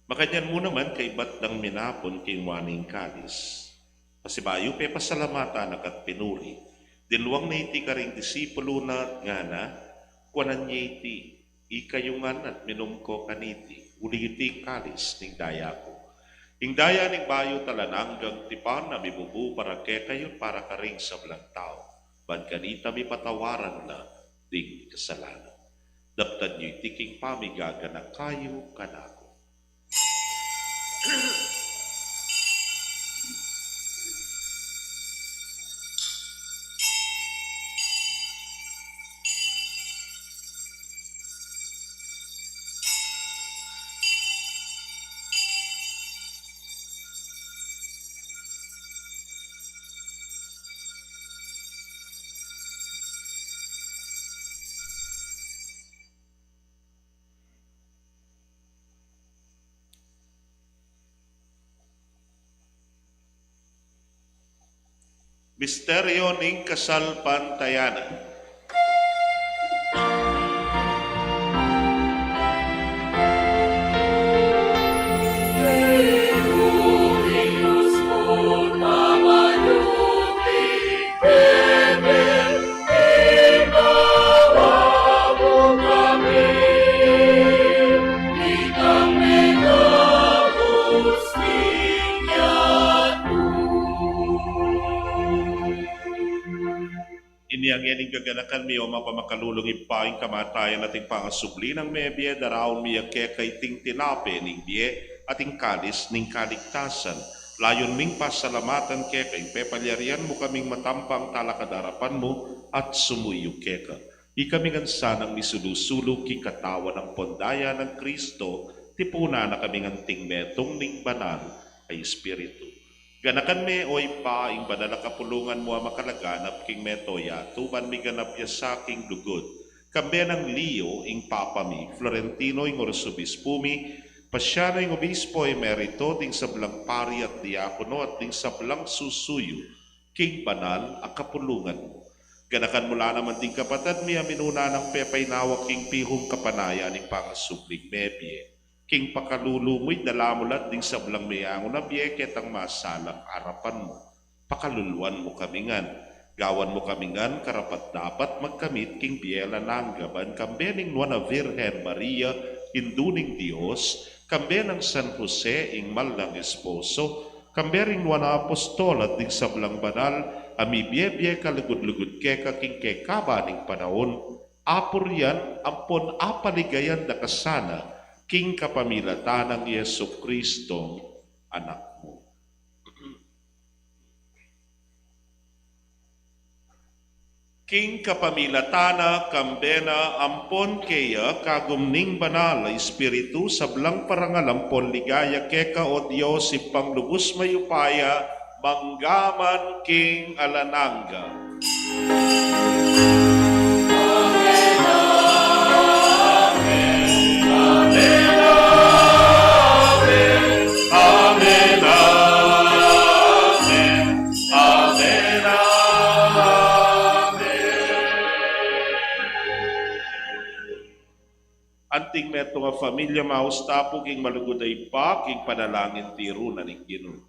Makanyan mu naman kaybat dang minapun, kinua ne ing kalis, pasibayu pepasalamatan na ka't pinuri, dinluang na iti karing disipulu na at ngana: Kuanan ye iti, ikayu ngan at minum ko kaniti, uli iti ing kalis ning daya ku, ing daya ning bayu't alang anggang tipan, a mibubu para kekayu't para karing sablang tau, ban kanita mipatawaran la ding kasalanan. Daptan yu iti king pamigaganaka yu kanaku. Misteryo ning kasalpantayanan. Ini ngeni ing gaganakan mi, o mapamakalulung Ibpa, ing kamatayan at ing pangasubli nang mebie, daraun mi ya keka iting tinape ning bie at ing kalis ning kaligtasan. Layun ming pasalamatan keka ing pepalyarian mu kaming matampang talakad king arapan mu at sumuyu keka. Ikami ngan sanang misulu-sulu king katawan ampon daya nang Kristo, tipunan na kami ngan anting metung ning Banal a Espiritu. Ganakan me, o Ibpa, ing banal a kapulungan mu a makalaganap king mabilug a yatu, ban miganap ya sa king lugud. Kambe nang Leo ing Papa mi, Florentino ing Arsobispu mi, Pasiano ing Obispo Emerito, ding sablang pari at diakono, at ding sablang susuyu king banal a kapulungan mu. Ganakan mu la naman ding kapatad mi a minuna nang pepainawa king pihung kapanayan ning pangasubling mebie. King pakalulu mu, idala mu la ding sablang meangu na bie ketang masalang arapan mu. Pakaluluan mu kami ngan. Gawan mu kami ngan karapat-dapat magkamit king bie alang angga, ban kambe ning Nuan a Virgen Maria, Indu ning Dios, kambe nang San Jose, ing mal nang esposo, kambe ring nuan a apostol at ding sablang banal a mibie-bie kalugud-lugud keka king kekaba ning panaun, apurian ampon apaligayan da ka sana king kapamilatan nang Jesucristong Anak mu. King kapamilatan na, kambe na, ampon keya, kagum ning Banal a Espiritu, sablang parangal ampon ligaya keka, o Dios, Ibpang lubus mayupaya, mangga man king alang angga. Amen, amen, amen, amen. Anting metung a familia, mausta pu king malugud a Ibpa, king panalangin tiru na ning Ginu.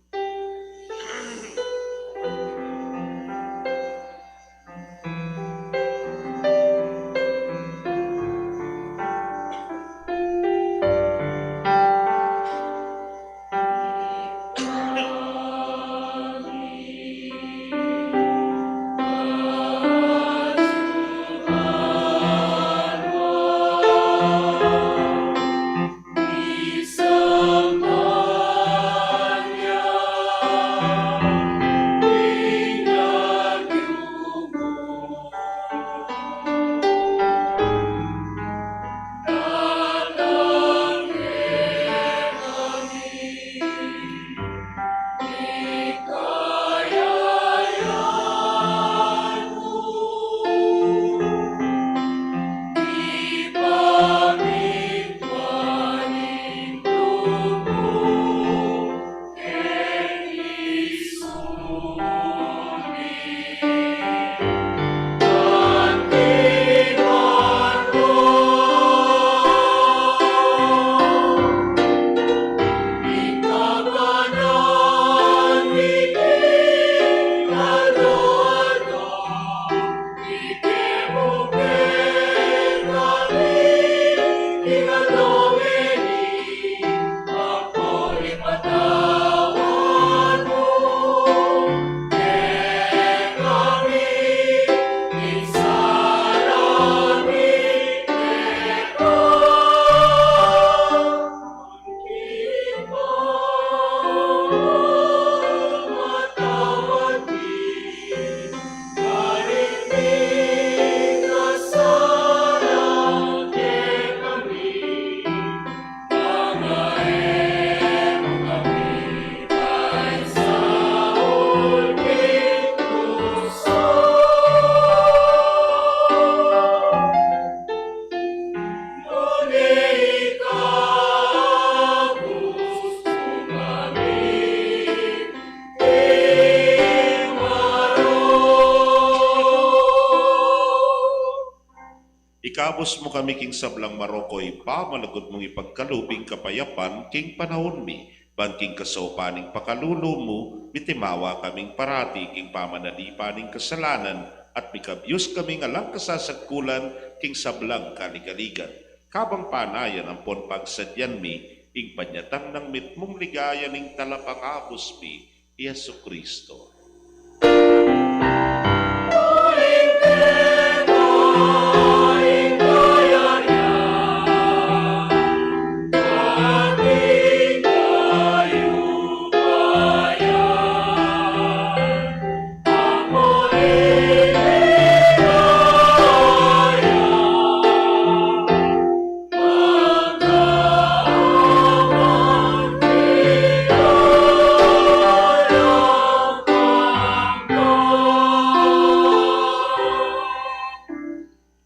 Ikabus mu kami king sablang marok, o Ibpa, malugud mung ipagkalub ing kapayapan king panaun mi, ban king kasaupan ning pakalulu mu, mitimawa kaming parati king pamanalipan ning kasalanan, at mikabyus kaming alang kasasagkulan king sablang kaligaligan. Kabang panayan ampon pagsadyan mi ing panyatang nang mitmung ligaya ning Talapangabus mi, i Jesucristo.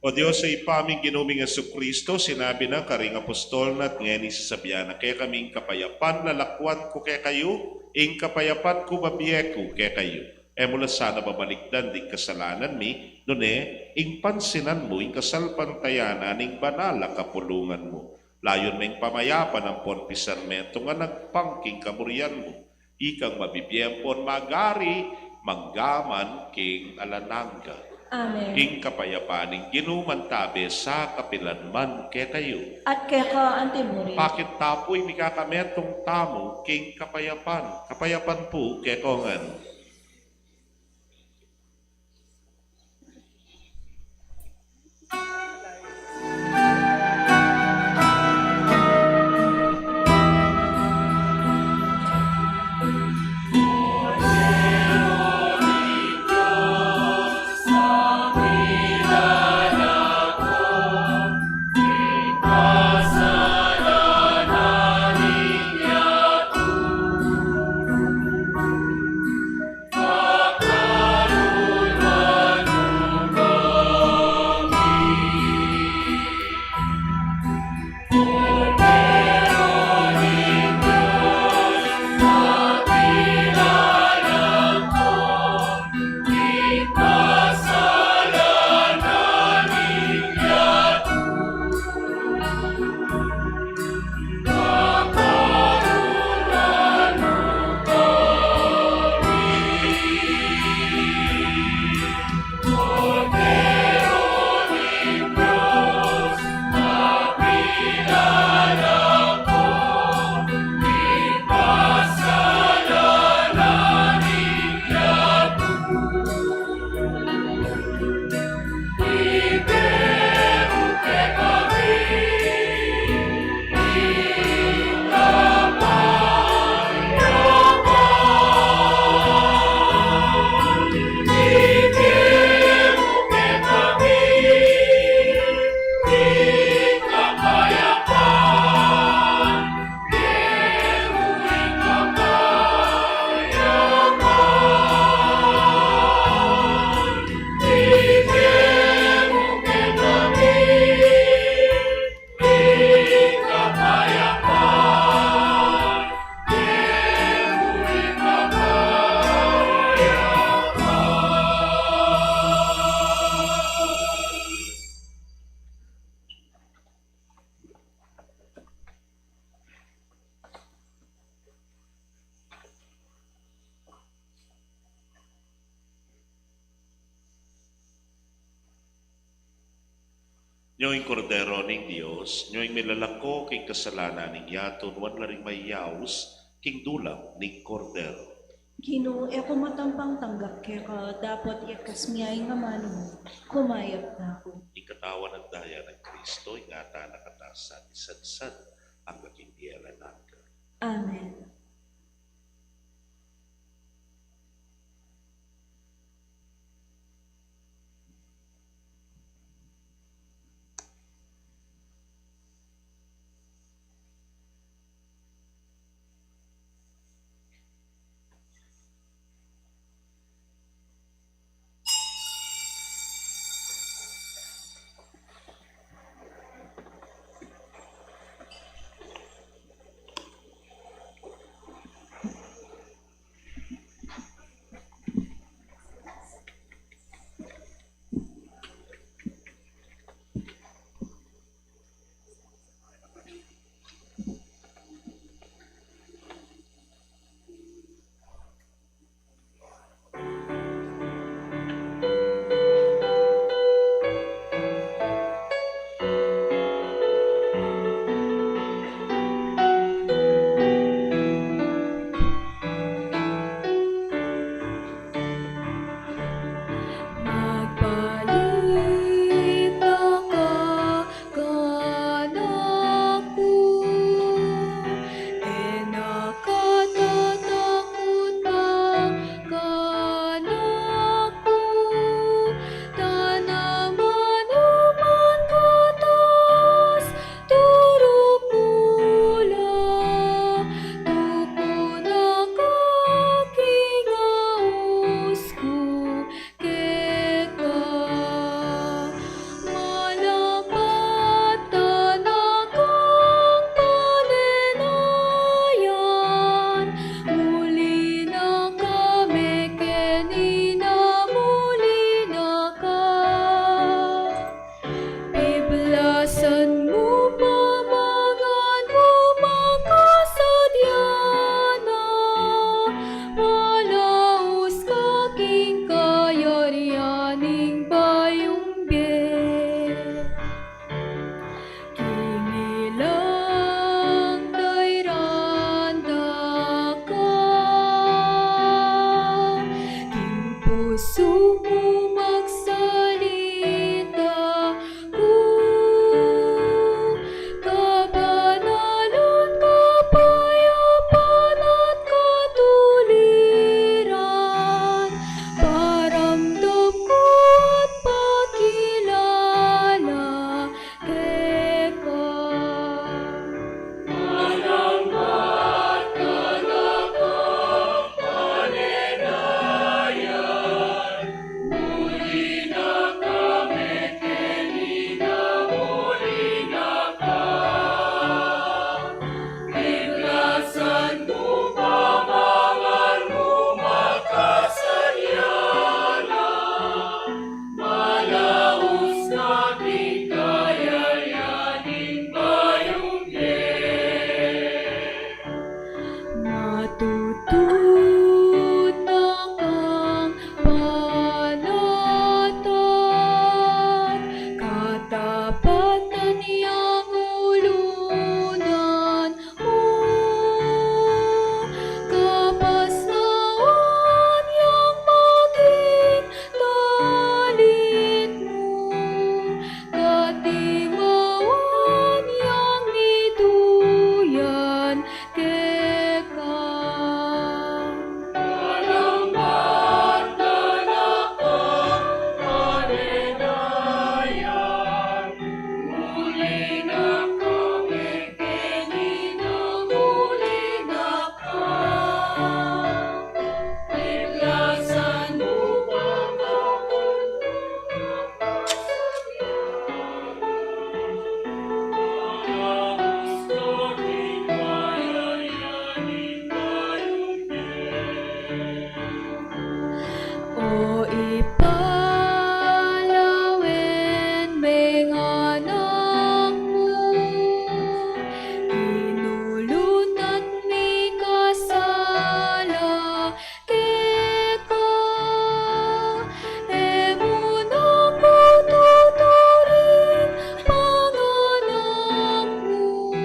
O Dios, o Ibpa ming Ginu ming Jesucristo, sinabi na karing apostol na, at ngeni sasabian na kekami ing kapayapan lalakwan ku kekayu, ing kapayapan ku bibie ku kekayu. E mu la sana babalikdan ding kasalanan mi, nune ing pansinan mu ing kasalpantayanan ning banal a kapulungan mu. Layun meng pamayapan ampon pisarmentu ngan agpang king kamurian mu. Ikang mabibie ampon mag-ari mangga man king alang angga. Amen. Ing kapayapan ning Ginu mantabe sa kapilan man kekayu. At keka antimurin. Pakit ta pu ing mikakametung tamu king kapayapan. Kapayapan pu kekongan. Nyo ing Kordero ning Dios, nyo ing milalako king kasalanan ning yatu. Nuan la ring mayaus king dulang ning Kordero. Ginu, e ku matampang tanggap keka, dapot iyakas mu ya ing amanu mu, kumayap na ku. Ing katawan at daya nang Kristo, ingatan na katamu san isansad angga king bie alang angga. Amen. Tutud na kang panatag, katapatan yang ulunan mu, kapasnawan yang maging dalit mu, katimawan yang mituyan keka. Manambat na kang panenayan, muli na kami keni na muli na ka. Iblasan mu pa kami. O Ibpa, lawen meng anak mu, kinulutan mikasala keka, e mu na ku tuturin panganak mu,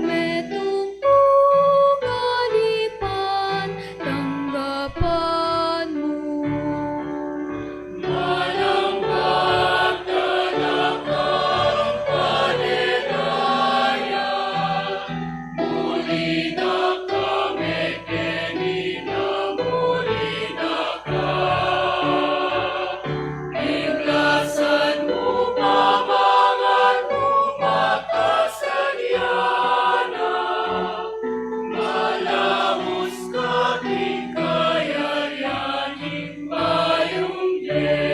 metung kung alipan tanggapan mu. Manambat na kang panenayan, muli na kami keni na muli na ka. Iblasan mu pa kami, makasalanan, malaus ka king kayarian ning bayung bie.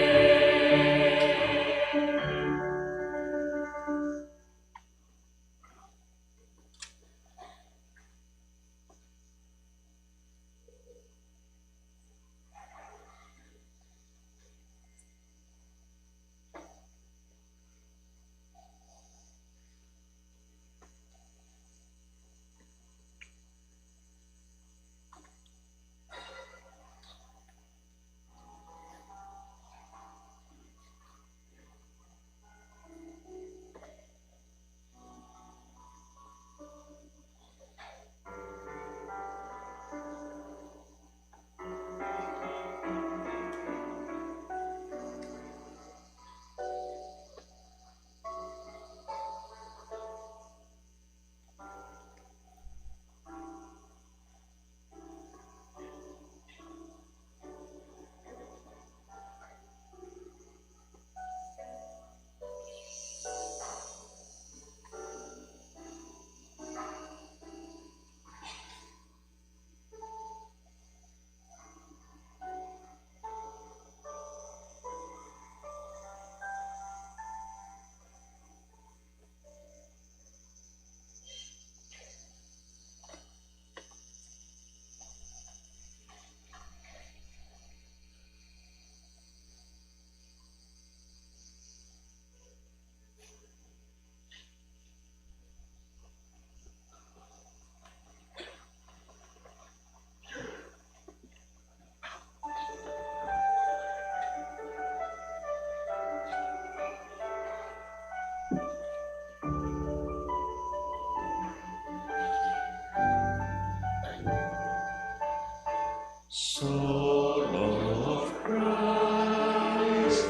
Soul of Christ,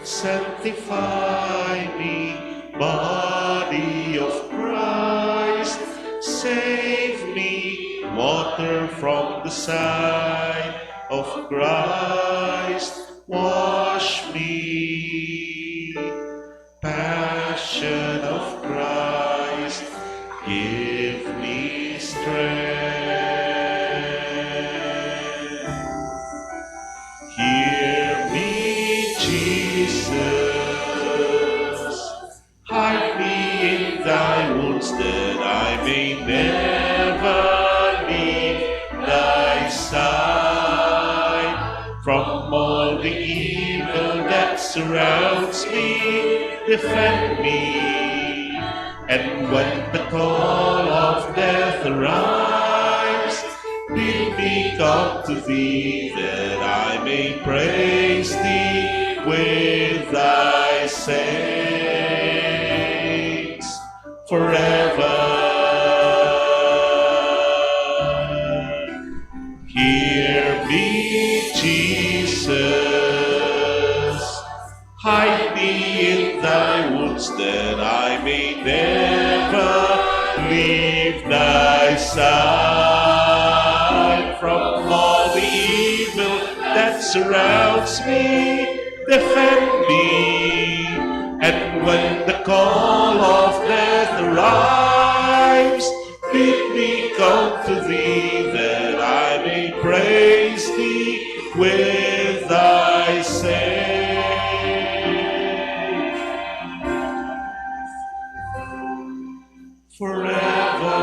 sanctify me. Body of Christ, save me. Water from the side of Christ, wash me. Passion of Christ, give me strength. Hear me, Jesus. Hide me in thy wounds that I may never leave thy side. From all the evil that surrounds me, defend me. And when the call of death arrives, Bid me come to thee, that I may praise thee with thy saints forever. Hear me, Jesus. Hide me in thy wounds, that I may never leave thy side. From all the evil that surrounds me, defend me. And when the call of death arrives, bid me come to thee, that I may praise thee with thy saints forever.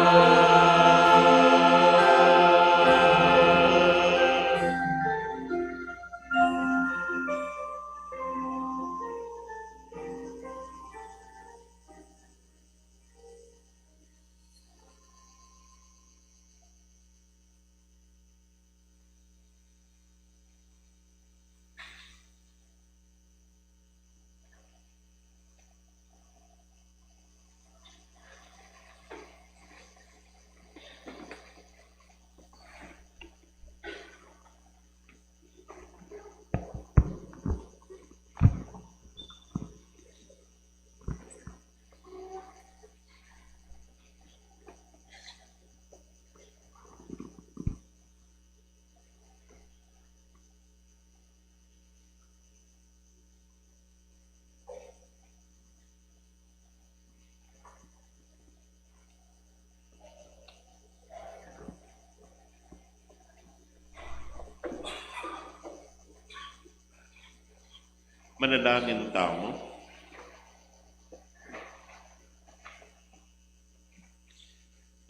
Manalangin tamu.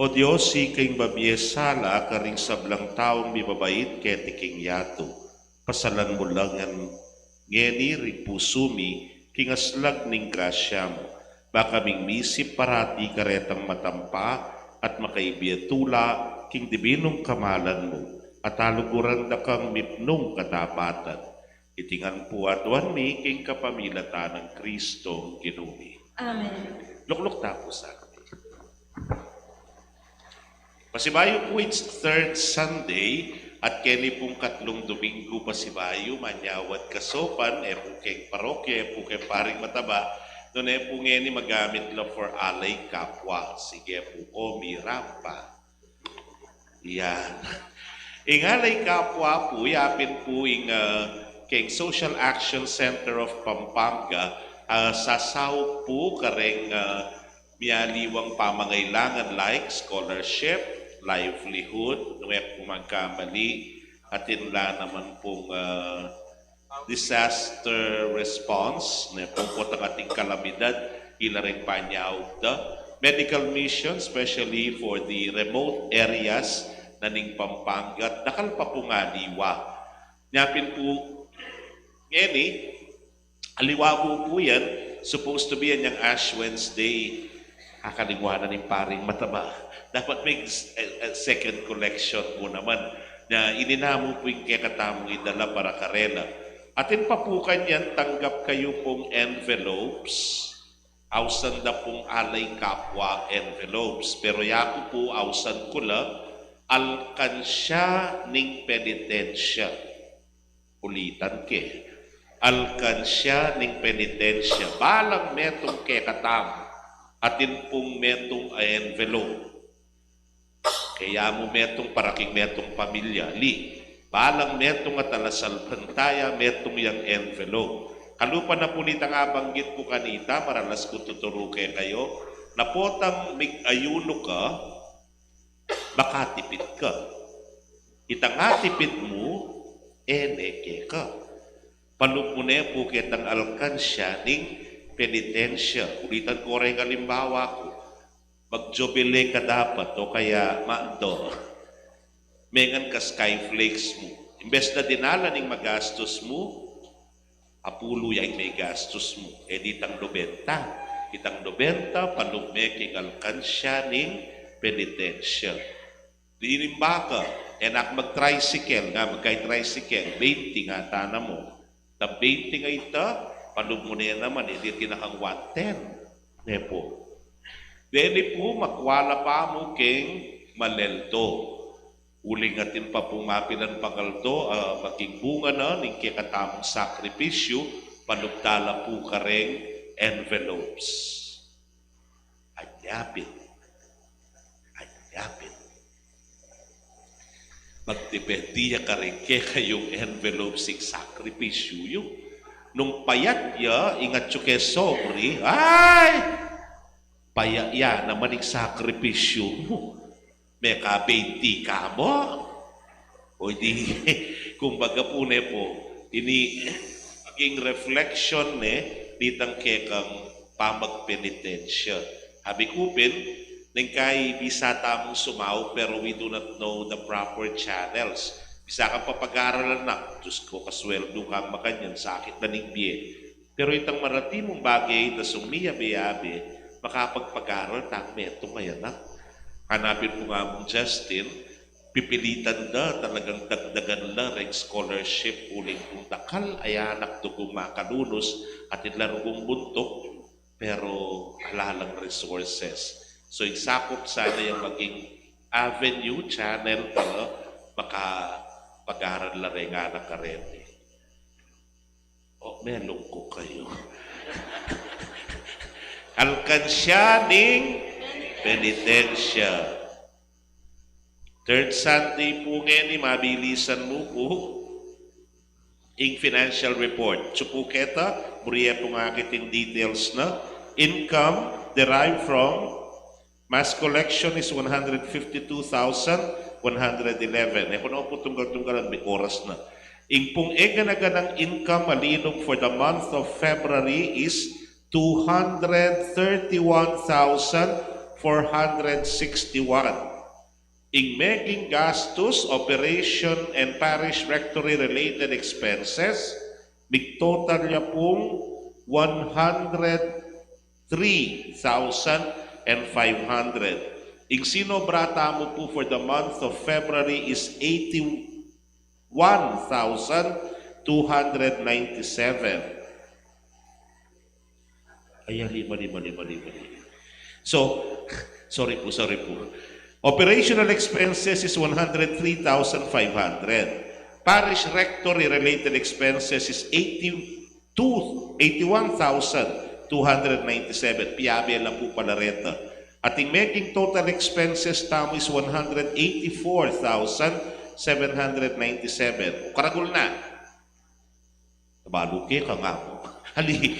O Dios, ika ing babie sala karing sablang taung mibabait keti king yatu. Pasalan mu la ngan ngeni ring pusu mi king aslag ning grasya mu, ba kaming misip parati karetang matampa at makaibie tula king dibinung kamalan mu, at aluguran da kang mipnung katapatan. Iti ngan pu aduan mi king kapamilatan nang Kristong Ginu mi. Amen. Lukluk ta pu sa. Pasibayu pu, it's third Sunday, at keni pung katlung Domingo pasibayu, manyawad kasaupan, e pu keng parokya, e pu keng paring mataba, nune pu ngeni magamit la for Alay Kapwa. Sige pu, Omi Rampa. Yan. Ing Alay Kapwa pu, yapin pu ing, ah, keng Social Action Center of Pampanga, ah, sasaup pu kareng, ah, mialiwang pamangailangan like scholarship, livelihood, nung e ku magkamali, atin la naman pung, ah, disaster response, ne, pung potang ating kalamidad, ila ring panyaup da, medical mission, especially for the remote areas na ning Pampanga, dakal pa pung aliwa. Nyapin pu, ngeni, aliwa mu pu yan, supposed to be yan yang Ash Wednesday. Akaliwa na ning paring mataba. Dapat me, eh, eh, second collection pu naman. Na ini namu pu ing kekatamung idala para karela. Atin pa pu kanyan, tanggap kayu pung envelopes. Ausan da pung Alay Kapwa envelopes. Pero yaku pu, ausan ku la alkansya ning penitensya. Ulitan ke. Alkansya ning penitensya. Balang metung kekatamu, atin pung metung a envelope. Kaya mu metung para king metung pamilya, li. Balang metung a talasalpantaya, metung yang envelope. Kalupa na pu nitang abanggit ku kanita, maralas ku tuturu kekayu, na potang mig-ayunu ka, makatipid ka. Itang atipid mu, e ne keka. Palub mu ne pu ketang alkansya ning penitensya. Ulitan ku reng alimbawa ku. Mag-Jubile ka dapat o kaya McDo. Mengan ka Skyflakes mu. Imbes na dinala ning magastus mu, apulu ya ing megastus mu. E ditang nobenta. Itang nobenta, palub me king alkansya ning penitensya. Dinan baka, E na ku mag-tricycle, nga magkai-tricycle, twenty nga tana mu. Tang twenty nga ita, palub mu ne naman, e di tinakang one ten. Ne pu. Deni pu, makuala pa mu keng maleldo. Uling atin pa pung mapilan pang aldo, ah, maging bunga na ning kekatamung sakripisyu, palub tala pu kareng envelopes. Anyapin. Anyapin. Magdepende ya kareng kekayung envelopes ing sakripisyu yu. Nung payat ya, ing atyu ke sobre, ay! Payat ya naman ing sakripisyu mu. Meka twenty ka mu. O di, kumbaga pu ne pu, ini maging reflection ne nitang kekang pamagpenitensya. Sabi ku pin, neng kai bisa tamung sumaup, pero we do not know the proper channels. Bisa kang papag-aralan na, Diyos ko, kasweldo kang makanyan, sakit na ning bie. Pero itang marati mung bage, dasung miyabe-yabe, makapagpag-aral tang metung a anak. Hanapin pu nga mung Justin, pipilitan da, talagang dagdagan la reng scholarship, uling pung dakal a anak dugung makalunus, atin la rugung buntuk, pero ala lang resources. So, ing sakup sana yang maging avenue, channel para makapag-aral la reng anak kareti. O, melungkuk kayu. Alkansya ning penitensya. Third Sunday pu ngeni, mabilisan mu pu ing financial report. Atyu pu keta, buri ye pung akit ing details na. Income derived from mass collection is one hundred fifty-two thousand one hundred eleven. E ku na pu tunggal-tunggalan, may oras na. Ing pung e gana-ganang income a linug for the month of February is two hundred thirty-one thousand four hundred sixty-one. Ing meging gastus, operation and parish rectory related expenses, mig-total ya pung one hundred three thousand five hundred. Ing sinobra tamu pu for the month of February is eighty-one thousand two hundred ninety-seven. Ay, ali, mali, mali, mali, mali. So, sorry pu, sorry pu. Operational expenses is one hundred three thousand five hundred. Parish rectory related expenses is eighty-two, eighty-one thousand two hundred ninety-seven. Piyabe la pu pala reta. At ing meging total expenses tamu is one hundred eighty-four thousand seven hundred ninety-seven. O, karagul na. Balu ke kang amu. Ali,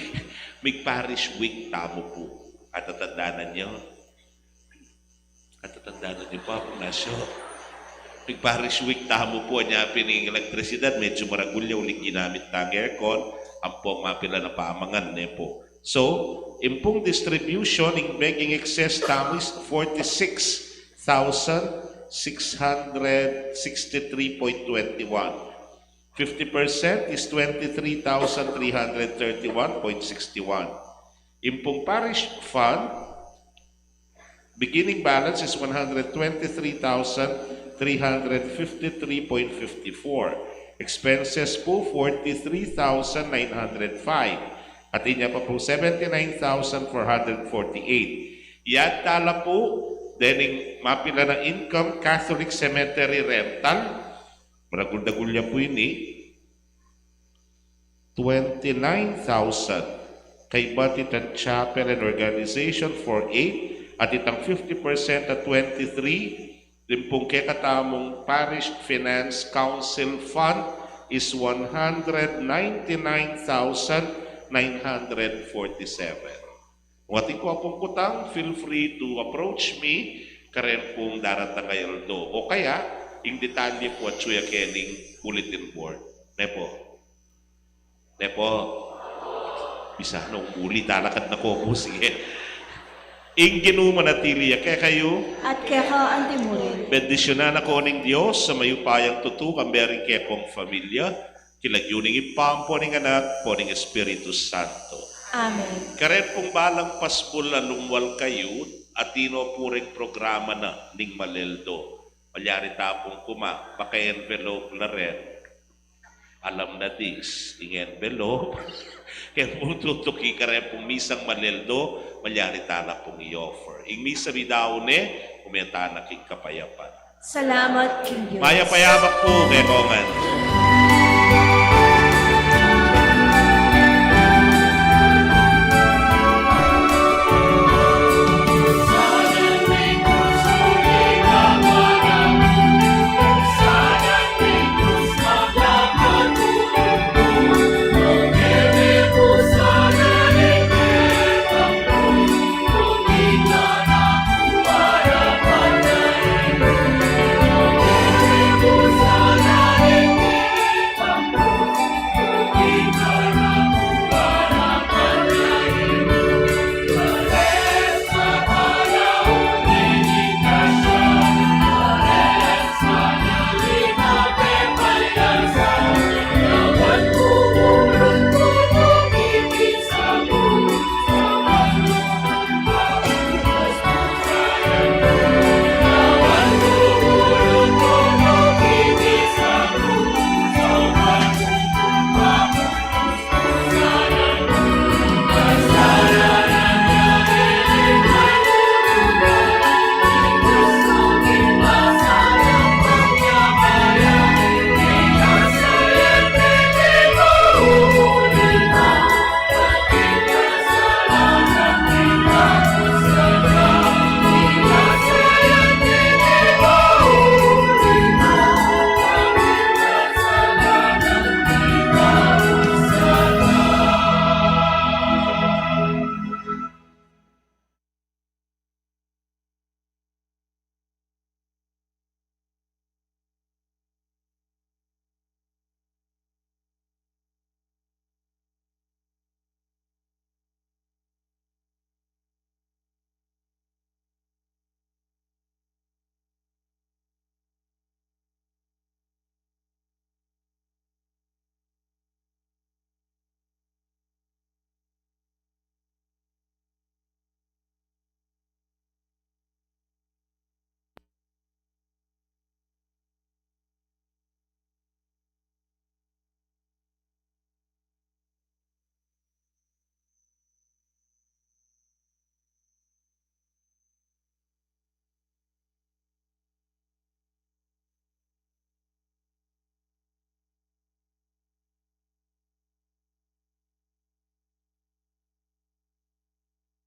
mig-parish week tamu pu. Atatandanan yu? Atatandanan yu pa, Apo Ignacio? Mig-parish week tamu pu, anya pin ing elektrisidad, medyu maragul ya uling ginamit tang aircon, ampo mapilan a pamangan, ne pu. So, ing pung distribution, ing meging excess tamu is forty-six thousand six hundred sixty-three point twenty-one. Fifty percent is twenty-three thousand three hundred thirty-one point sixty-one. Ing pung parish fund, beginning balance is one hundred twenty-three thousand three hundred fifty-three point fifty-four. Expenses pu, forty-three thousand nine hundred five. At inya pa pu, seventy-nine thousand four hundred forty-eight. Yata la pu, dening mapilan a income, Catholic cemetery rental, maragul-dagul ya pu ini, twenty-nine thousand. Kaybat itang chapel and organization for eight, at itang fifty percent at twenty-three, ing pung kekatamung Parish Finance Council Fund is one hundred ninety-nine thousand nine hundred forty-seven. Kung atin ku pung kutang, feel free to approach me, karen pung daratang a aldo. O kaya, ing detalye pu atyu ya kening bulletin board. Ne pu? Ne pu? Bisa na umuli, talakad na ko pu, sige. Ing Ginu manatili ya kekayu. At keka antimurin. Bendisyunan na kayu ning Dios a mayupayang tutu, kambe ring kekong familia, king lagyu ning Ibpa, ampo ning Anak, ampo ning Espiritu Santo. Amen. Karen pung balang pasbul a lumwal kayu, atin no pu reng programa na ning maleldo. Malyari ta pung kuma, baka envelope la rin. Alam na dis, ing envelope. Kaya pung tutuki karen pung misang maleldo, malyari ta la pung i-offer. Ing misa midaun ne, ume ta na king kapayapan. Salamat king Dios. Mayap a yabak pu kekongan.